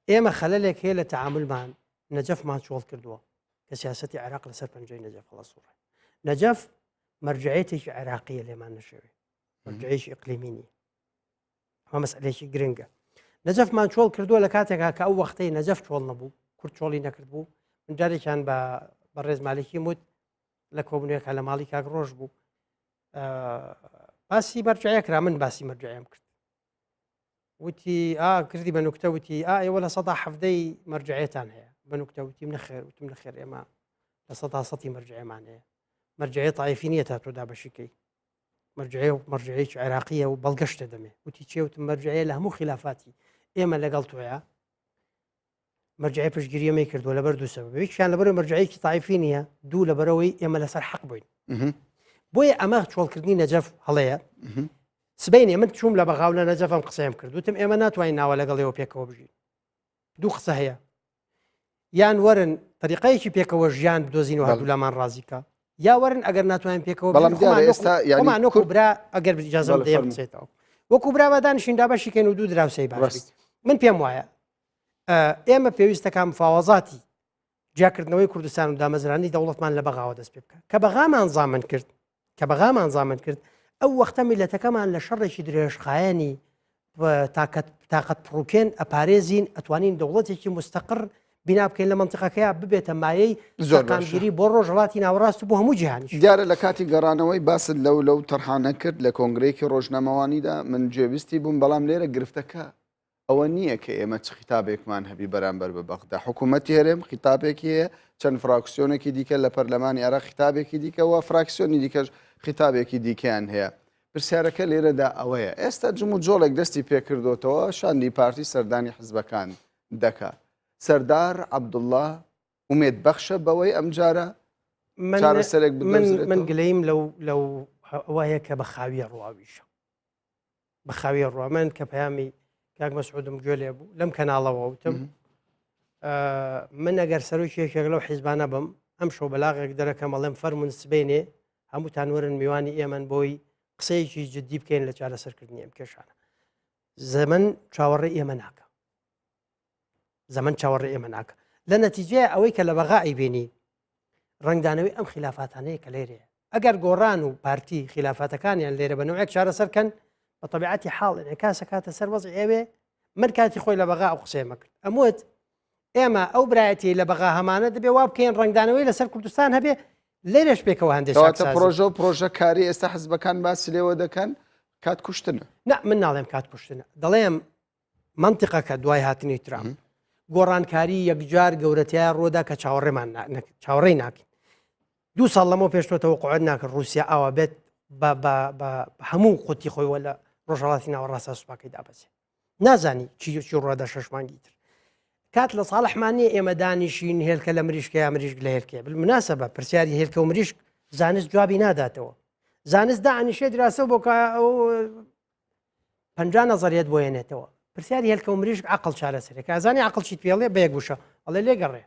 P: ئێمە خەلەلێک هەیە لە تەعامولمان نەجەفمان چۆڵ کردووە کە سیاسەتی عێراق لەسەر پەنجەی نەجەف هەڵەسوڕێ. نەجەف مەرجعێتێکی عێراقیە لێمان نەشێوێ، مەرجعێکی ئیقلیمی نییە. ئەمە مەسئلەیەکی گرنگە. نەجەفمان چۆڵ کردووە لە کاتێکا کە ئەو وەختەی نەجەف چۆڵ نەبوو، کورد چۆڵی نەکرد بوو. من جارێکیان بە بەڕێز مالکی وت لە کۆبوونەوەکە لە ماڵی کاک ڕۆژ بوو، باسی مەرجعە کرا من باسی مەرجعیم کرد وتی ئا کردی بە نوکتە وتی ئا ئێوە لە سەدا حەفدەی مەرجعێتان هەیە بە نوکتە وتیم نەخێر وتم نەخێر ئێمە لە سەدا سەتی مەرجعێمان هەیە مەرجعێ تایفی نییە تا تۆ دابەشیکەی مەرجعێ و مەرجعێکی عێراقیە و بەڵگەشتە دەمێ وتی چێ وتم مەرجعێ لە هەموو خلافاتی ئێمە لەگەڵ تۆیە مەرجعی پشتگیری ئێمەی کردووە لەبەر دوو سەبەب یەکیان لەبەرەوەی مەرجعێکی تایفی نییە دوو لەبەرەوەی ئێمە لەسەر حەق بووین بۆیە ئەمە چۆڵکردنی نەجەف هەڵەیە سبینێ من چوم لە بەغاو لە نەجەفم قسەیم کرد وتم ئێمە ناتوانین ناوە لەگەڵەوە پێکەوە بژین دوو قسە هەیە یان وەرن طریقەیەکی پێکەوە ژیان بدۆزین و هەردوولامان ڕازیکە یا وەرن ئەگەر ناتوانین پێکەوە
A: بەڵام دیارە ئێستا یانی
P: وەکو برا ئەگەر ئیجازەم دەیە بچێتەوە وەکو برا بە دانیشین دابەشیکەین و دوو دراوسێی باش من پێم وایە ئێمە پێویستەکە مفاوەزاتی جیاکردنەوەی کوردستان و دامەزرانی دەوڵەتمان لە بەغاوە دەست پێ بکە کە بەغامان زامن کرد کە بەغامان زامن کرد ئەو وەختە میلەتەکەمان لە شەڕێکی درێژخایەنی تاکەت تاقەت پڕوکێن ئەپارێزین ئەتوانین دەوڵەتێکی مستەقر بینا بکەین لە منطقەکەیا ببێتە مایەی
A: زۆر
P: زۆرگیری بۆ ڕۆژهڵاتی ناوەڕاست و بۆ هەموو جیهانی
A: دیارە لە کاتی گەڕانەوەی باست لەو لەو تەرحانە کرد لە کۆنگرەیەکی ڕۆژنامەوانیدا من گوێبیستی بووم بەڵام لێرە گرفتەکە ئەوە نییە کە ئێمە چ خیتابێکمان هەبی بەرامبەر بە بەغدا. حکوومەتی هەرێم خیتابێکی هەیە، چەند فراکسیۆنێکی دیکە لە پەرلەمانی عێراق خیتابێکی دیکە و فراکسیۆنی دیکەش خیتابێکی دیکەیان هەیە. پرسیارەکە لێرەدا ئەوەیە، ئێستا جموجۆڵێک دەستی پێکردۆتەوە، شاندی پارتی سەردانی حزبەکان دەکا. سەردار عەبدوڵڵا ئومێد بەخشە بەوەی ئەمجارە چارەسەرێک بدۆزرێتەوە؟
P: من گلەییم لەو لەو ئەوە هەیە کە بە خاویە ڕواویشە. بە خاوی ڕوا من کە پەیامی کاک مەسعودم گوێ لێ بوو لەم کەناڵەوە وتم من ئەگەر سەرۆکی یەکێک لەو حیزبانە بم ئەم شەو بەلاغێک دەرەکەم ئەڵێم فەرمونون سبینێ هەمووتان وەرن میوانی ئێمەن بۆی قسەیەکی جددی بکەین لە چارەسەرکردنی ئەم کێشانە زەمن چاوەڕێ ئێمە ناکە زەمەن چاوەڕێ ئێمە ناکە لە نەتیجەیە ئەوەی کە لە بەغا ئەیبینی ڕنگدانەوەی ئەم خلافاتانەیە کە لێرەیە ئەگەر گۆڕان و پارتی خلافاتەکانیان لێرە بە نەوەیەک چارەسەر کەن بە طبیعەتی حاڵ انعکاس کاتە سەر وەزعی ئەوێ من کاتی خۆی لە بەغا ئەو قسەیەمە کرد ئەموت ئێمە ئەو برایەتی لە بەغا هەمانە دەبێ وا بکەین ڕنگدانەوەی لەسەر کوردستان هەبێ لێرەش پێکەوە هەندێک
A: کەواتە پرۆژە و پرۆژە کاری ئێستا حزبەکان باسی لێوە دەکەن کات کوشتنە
P: نا من ناڵێم کات کوشتنە دەڵێم مەنتیقەکە دوای هاتنی ترامپ گۆڕانکاری یەکجار گەورەتیا ڕۆدا کە چاوەڕێمان چاوەڕێی ناکەین دوو ساڵ لەمەوە پێش تۆ تەوەقعات ناکرد رووسیا ئاوا بێت بە هەموو قوتی خۆیوە لە ڕۆژهڵاتی ناوەڕاستە سوپاکەی دابەزێ نازانی چی چی ڕۆدا شەش مانگی تر کات لە ساڵحمان نییە ئێمە دانیشین هێلکە لە مریشکە یا مریشک لە هێلکێ بالمناسبە پرسیاری هێلکە و مریشک زانست جوابی ناداتەوە زانست دانیشێ دراسە بۆ 50 نەزەریەت بۆ هێنێتەوە پرسیاری هێلکە و مریشک عقل چارەسەرێک ئازانی عقل چیت پێڵێ بە یەک وشە ئەڵێ لێگەڕێ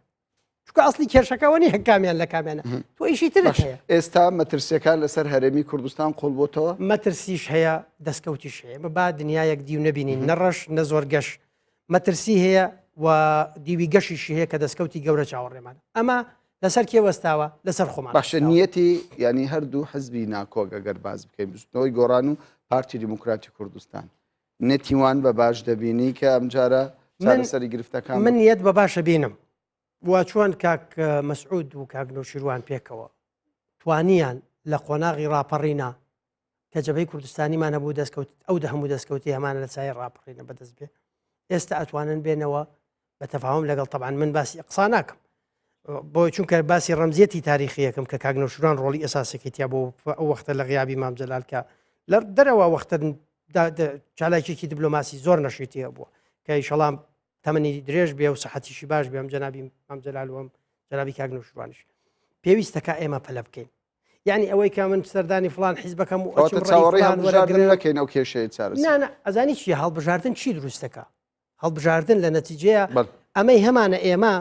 P: چونکە ئەسلی کێشەکەەوە نیە کامیان لە کامیانە تۆ ئیشی تر هەیە
A: ئێستا مەترسیەکان لەسەر هەرێمی کوردستان قوڵ بۆتەوە
P: مەترسیش هەیە دەستکەوتیش هەیە بە با دنیایەک دیو نەبینین نەڕەش نە زۆر گەش مەترسی هەیە و دیوی گەشیشی هەیە کە دەستکەوتی گەورە چاوەڕێمان ئەمە لەسەر کێ وەستاوە لەسەر خۆمان
A: باشە نیەتی ینی هەردوو حزبی ناکۆک ئەگەر باز بکەین بزوتنەوەی گۆڕان و پارتی دیموکراتی کوردستان نەتیوان بە باش دەبینی کە ئەمجارە چارەسەری گرفتەکان
P: من نیەت بە باشە بینم وا چۆن کاک مەسعود و کاک نەوشیروان پێکەوە توانیان لە قۆناغی ڕاپەڕینە کە جەبەی کوردستانیمان هەبوو دەستکەوت ئەو دە هەموو دەستکەوتی هەمانە لە سای ڕاپەڕینە بەدەست بێ ئێستا ئەتوانن بێنەوە بە تەفاهم لەگەڵ تەبان من باسی ئەقسا ناکەم بۆ چونکە باسی ڕەمزیەتی تاریخیەکەم کە کاک نەوشیروان ڕۆڵی ئەساسێکی تیا بۆ ئەو وەختە لە غیابی مام جەلال کە لە دەرەوە وەختە چالاکێکی دیبلۆماسی زۆر نەشیتی هەبووە کە ئیشەڵام تەمەنی درێژ بێ و سەحەتیشی باش بێ ئەم جەنابی مام جەلال وم جەنابی کاک نەوشیروانیش پێویستە کە ئێمە پەلە بکەین یعنی ئەوەی کە من سەردانی فلان حیزبەکەم و
A: ئەوتە چاوەڕێی هەڵبژاردن نەکەین ئەو کێشەیە چارەسەر
P: نا ئەزانی چی هەڵبژاردن چی دروستەکە هەڵبژاردن لە نەتیجەیە ئەمەی هەمانە ئێمە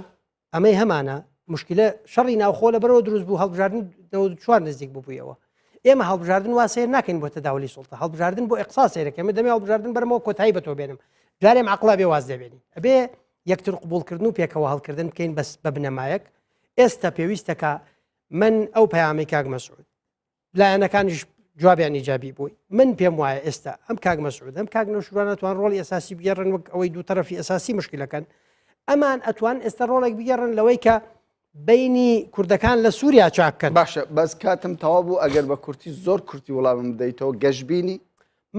P: ئەمەی هەمانە مشکلە شەڕی ناوخۆ لە بەرەوە دروست بوو هەڵبژاردن 94 نزیک ببوویەوە. ئێمە هەڵبژاردن وا سەیر ناکەین بۆ تەداولی سوڵتە، هەڵبژاردن بۆ ئیقسا سەیرەکەین. من دەمێ هەڵبژاردن بەرمەوە کۆتایی بە تۆ بێنم. جارێ ئەم عەقڵە بێ واز لێ بێنین. ئەبێ یەکتر قبوڵکردن و پێکەوە هەڵکردن بکەین بەس بە بنەمایەک. ئێستا پێویستە کە من ئەو پەیامەی کاک مەسعود لایەنەکانیش جوابیان ئیجابی بووی من پێم وایە ئێستا ئەم کاک مەسعود ئەم کاک نەوشیروان ئەتوان ڕۆڵی ئەساسی بگێڕن وەک ئەوەی دوو تەرەفی ئەساسی مشکلەکەن ئەمان ئەتوان ئێستا ڕۆڵێک بگێڕن لەوەی کە بینی کوردەکان لە سووریا چاککەن
A: باشە بەس کاتم تەواو بوو ئەگەر بە کورتی زۆر کورتی وەڵامم بدەیتەوە گەشببینی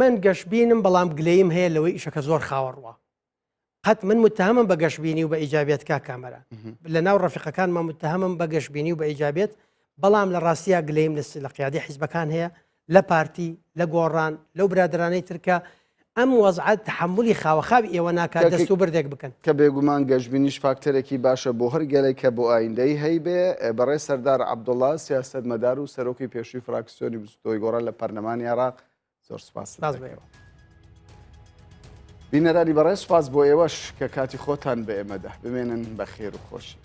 P: من گەشببینم بەڵام گلەیم هەیە لەوەی ئیشەکە زۆر خاوەڕوە قەت من متهمم بە گەشببینی و بە ئیجابێت کا کامەرە لە ناو ڕەفیقەکانمان متهمم بە گەشببینی و بە ئیجابێت بەڵام لە ڕاستیا گلەیم لە قیادی حیزبەکان هەیە لە پارتی لە گۆڕان لەو برادرانەی ترکە ئەم وەزعە تحملی خاوەخاوی ئێوە ناکات دەست و بردێک بکەن
A: کە بێگومان گەشببینیش فاکتەرێکی باشە بۆ هەر گەلێک کە بۆ ئایندەی هەیبێ بەڕێز سەردار عەبدوڵڵا سیاسەتمەدار و سەرۆکی پێشووی فراکسیۆنی بزوتنەوەی گۆڕان لە پەرلەمانی عێراق زۆر سپاست دەکەم. بینەرانی بەڕێز سپاس بۆ ئێوەش کە کاتی خۆتان بە ئێمەدا بمێنن بە خێر و خۆشی.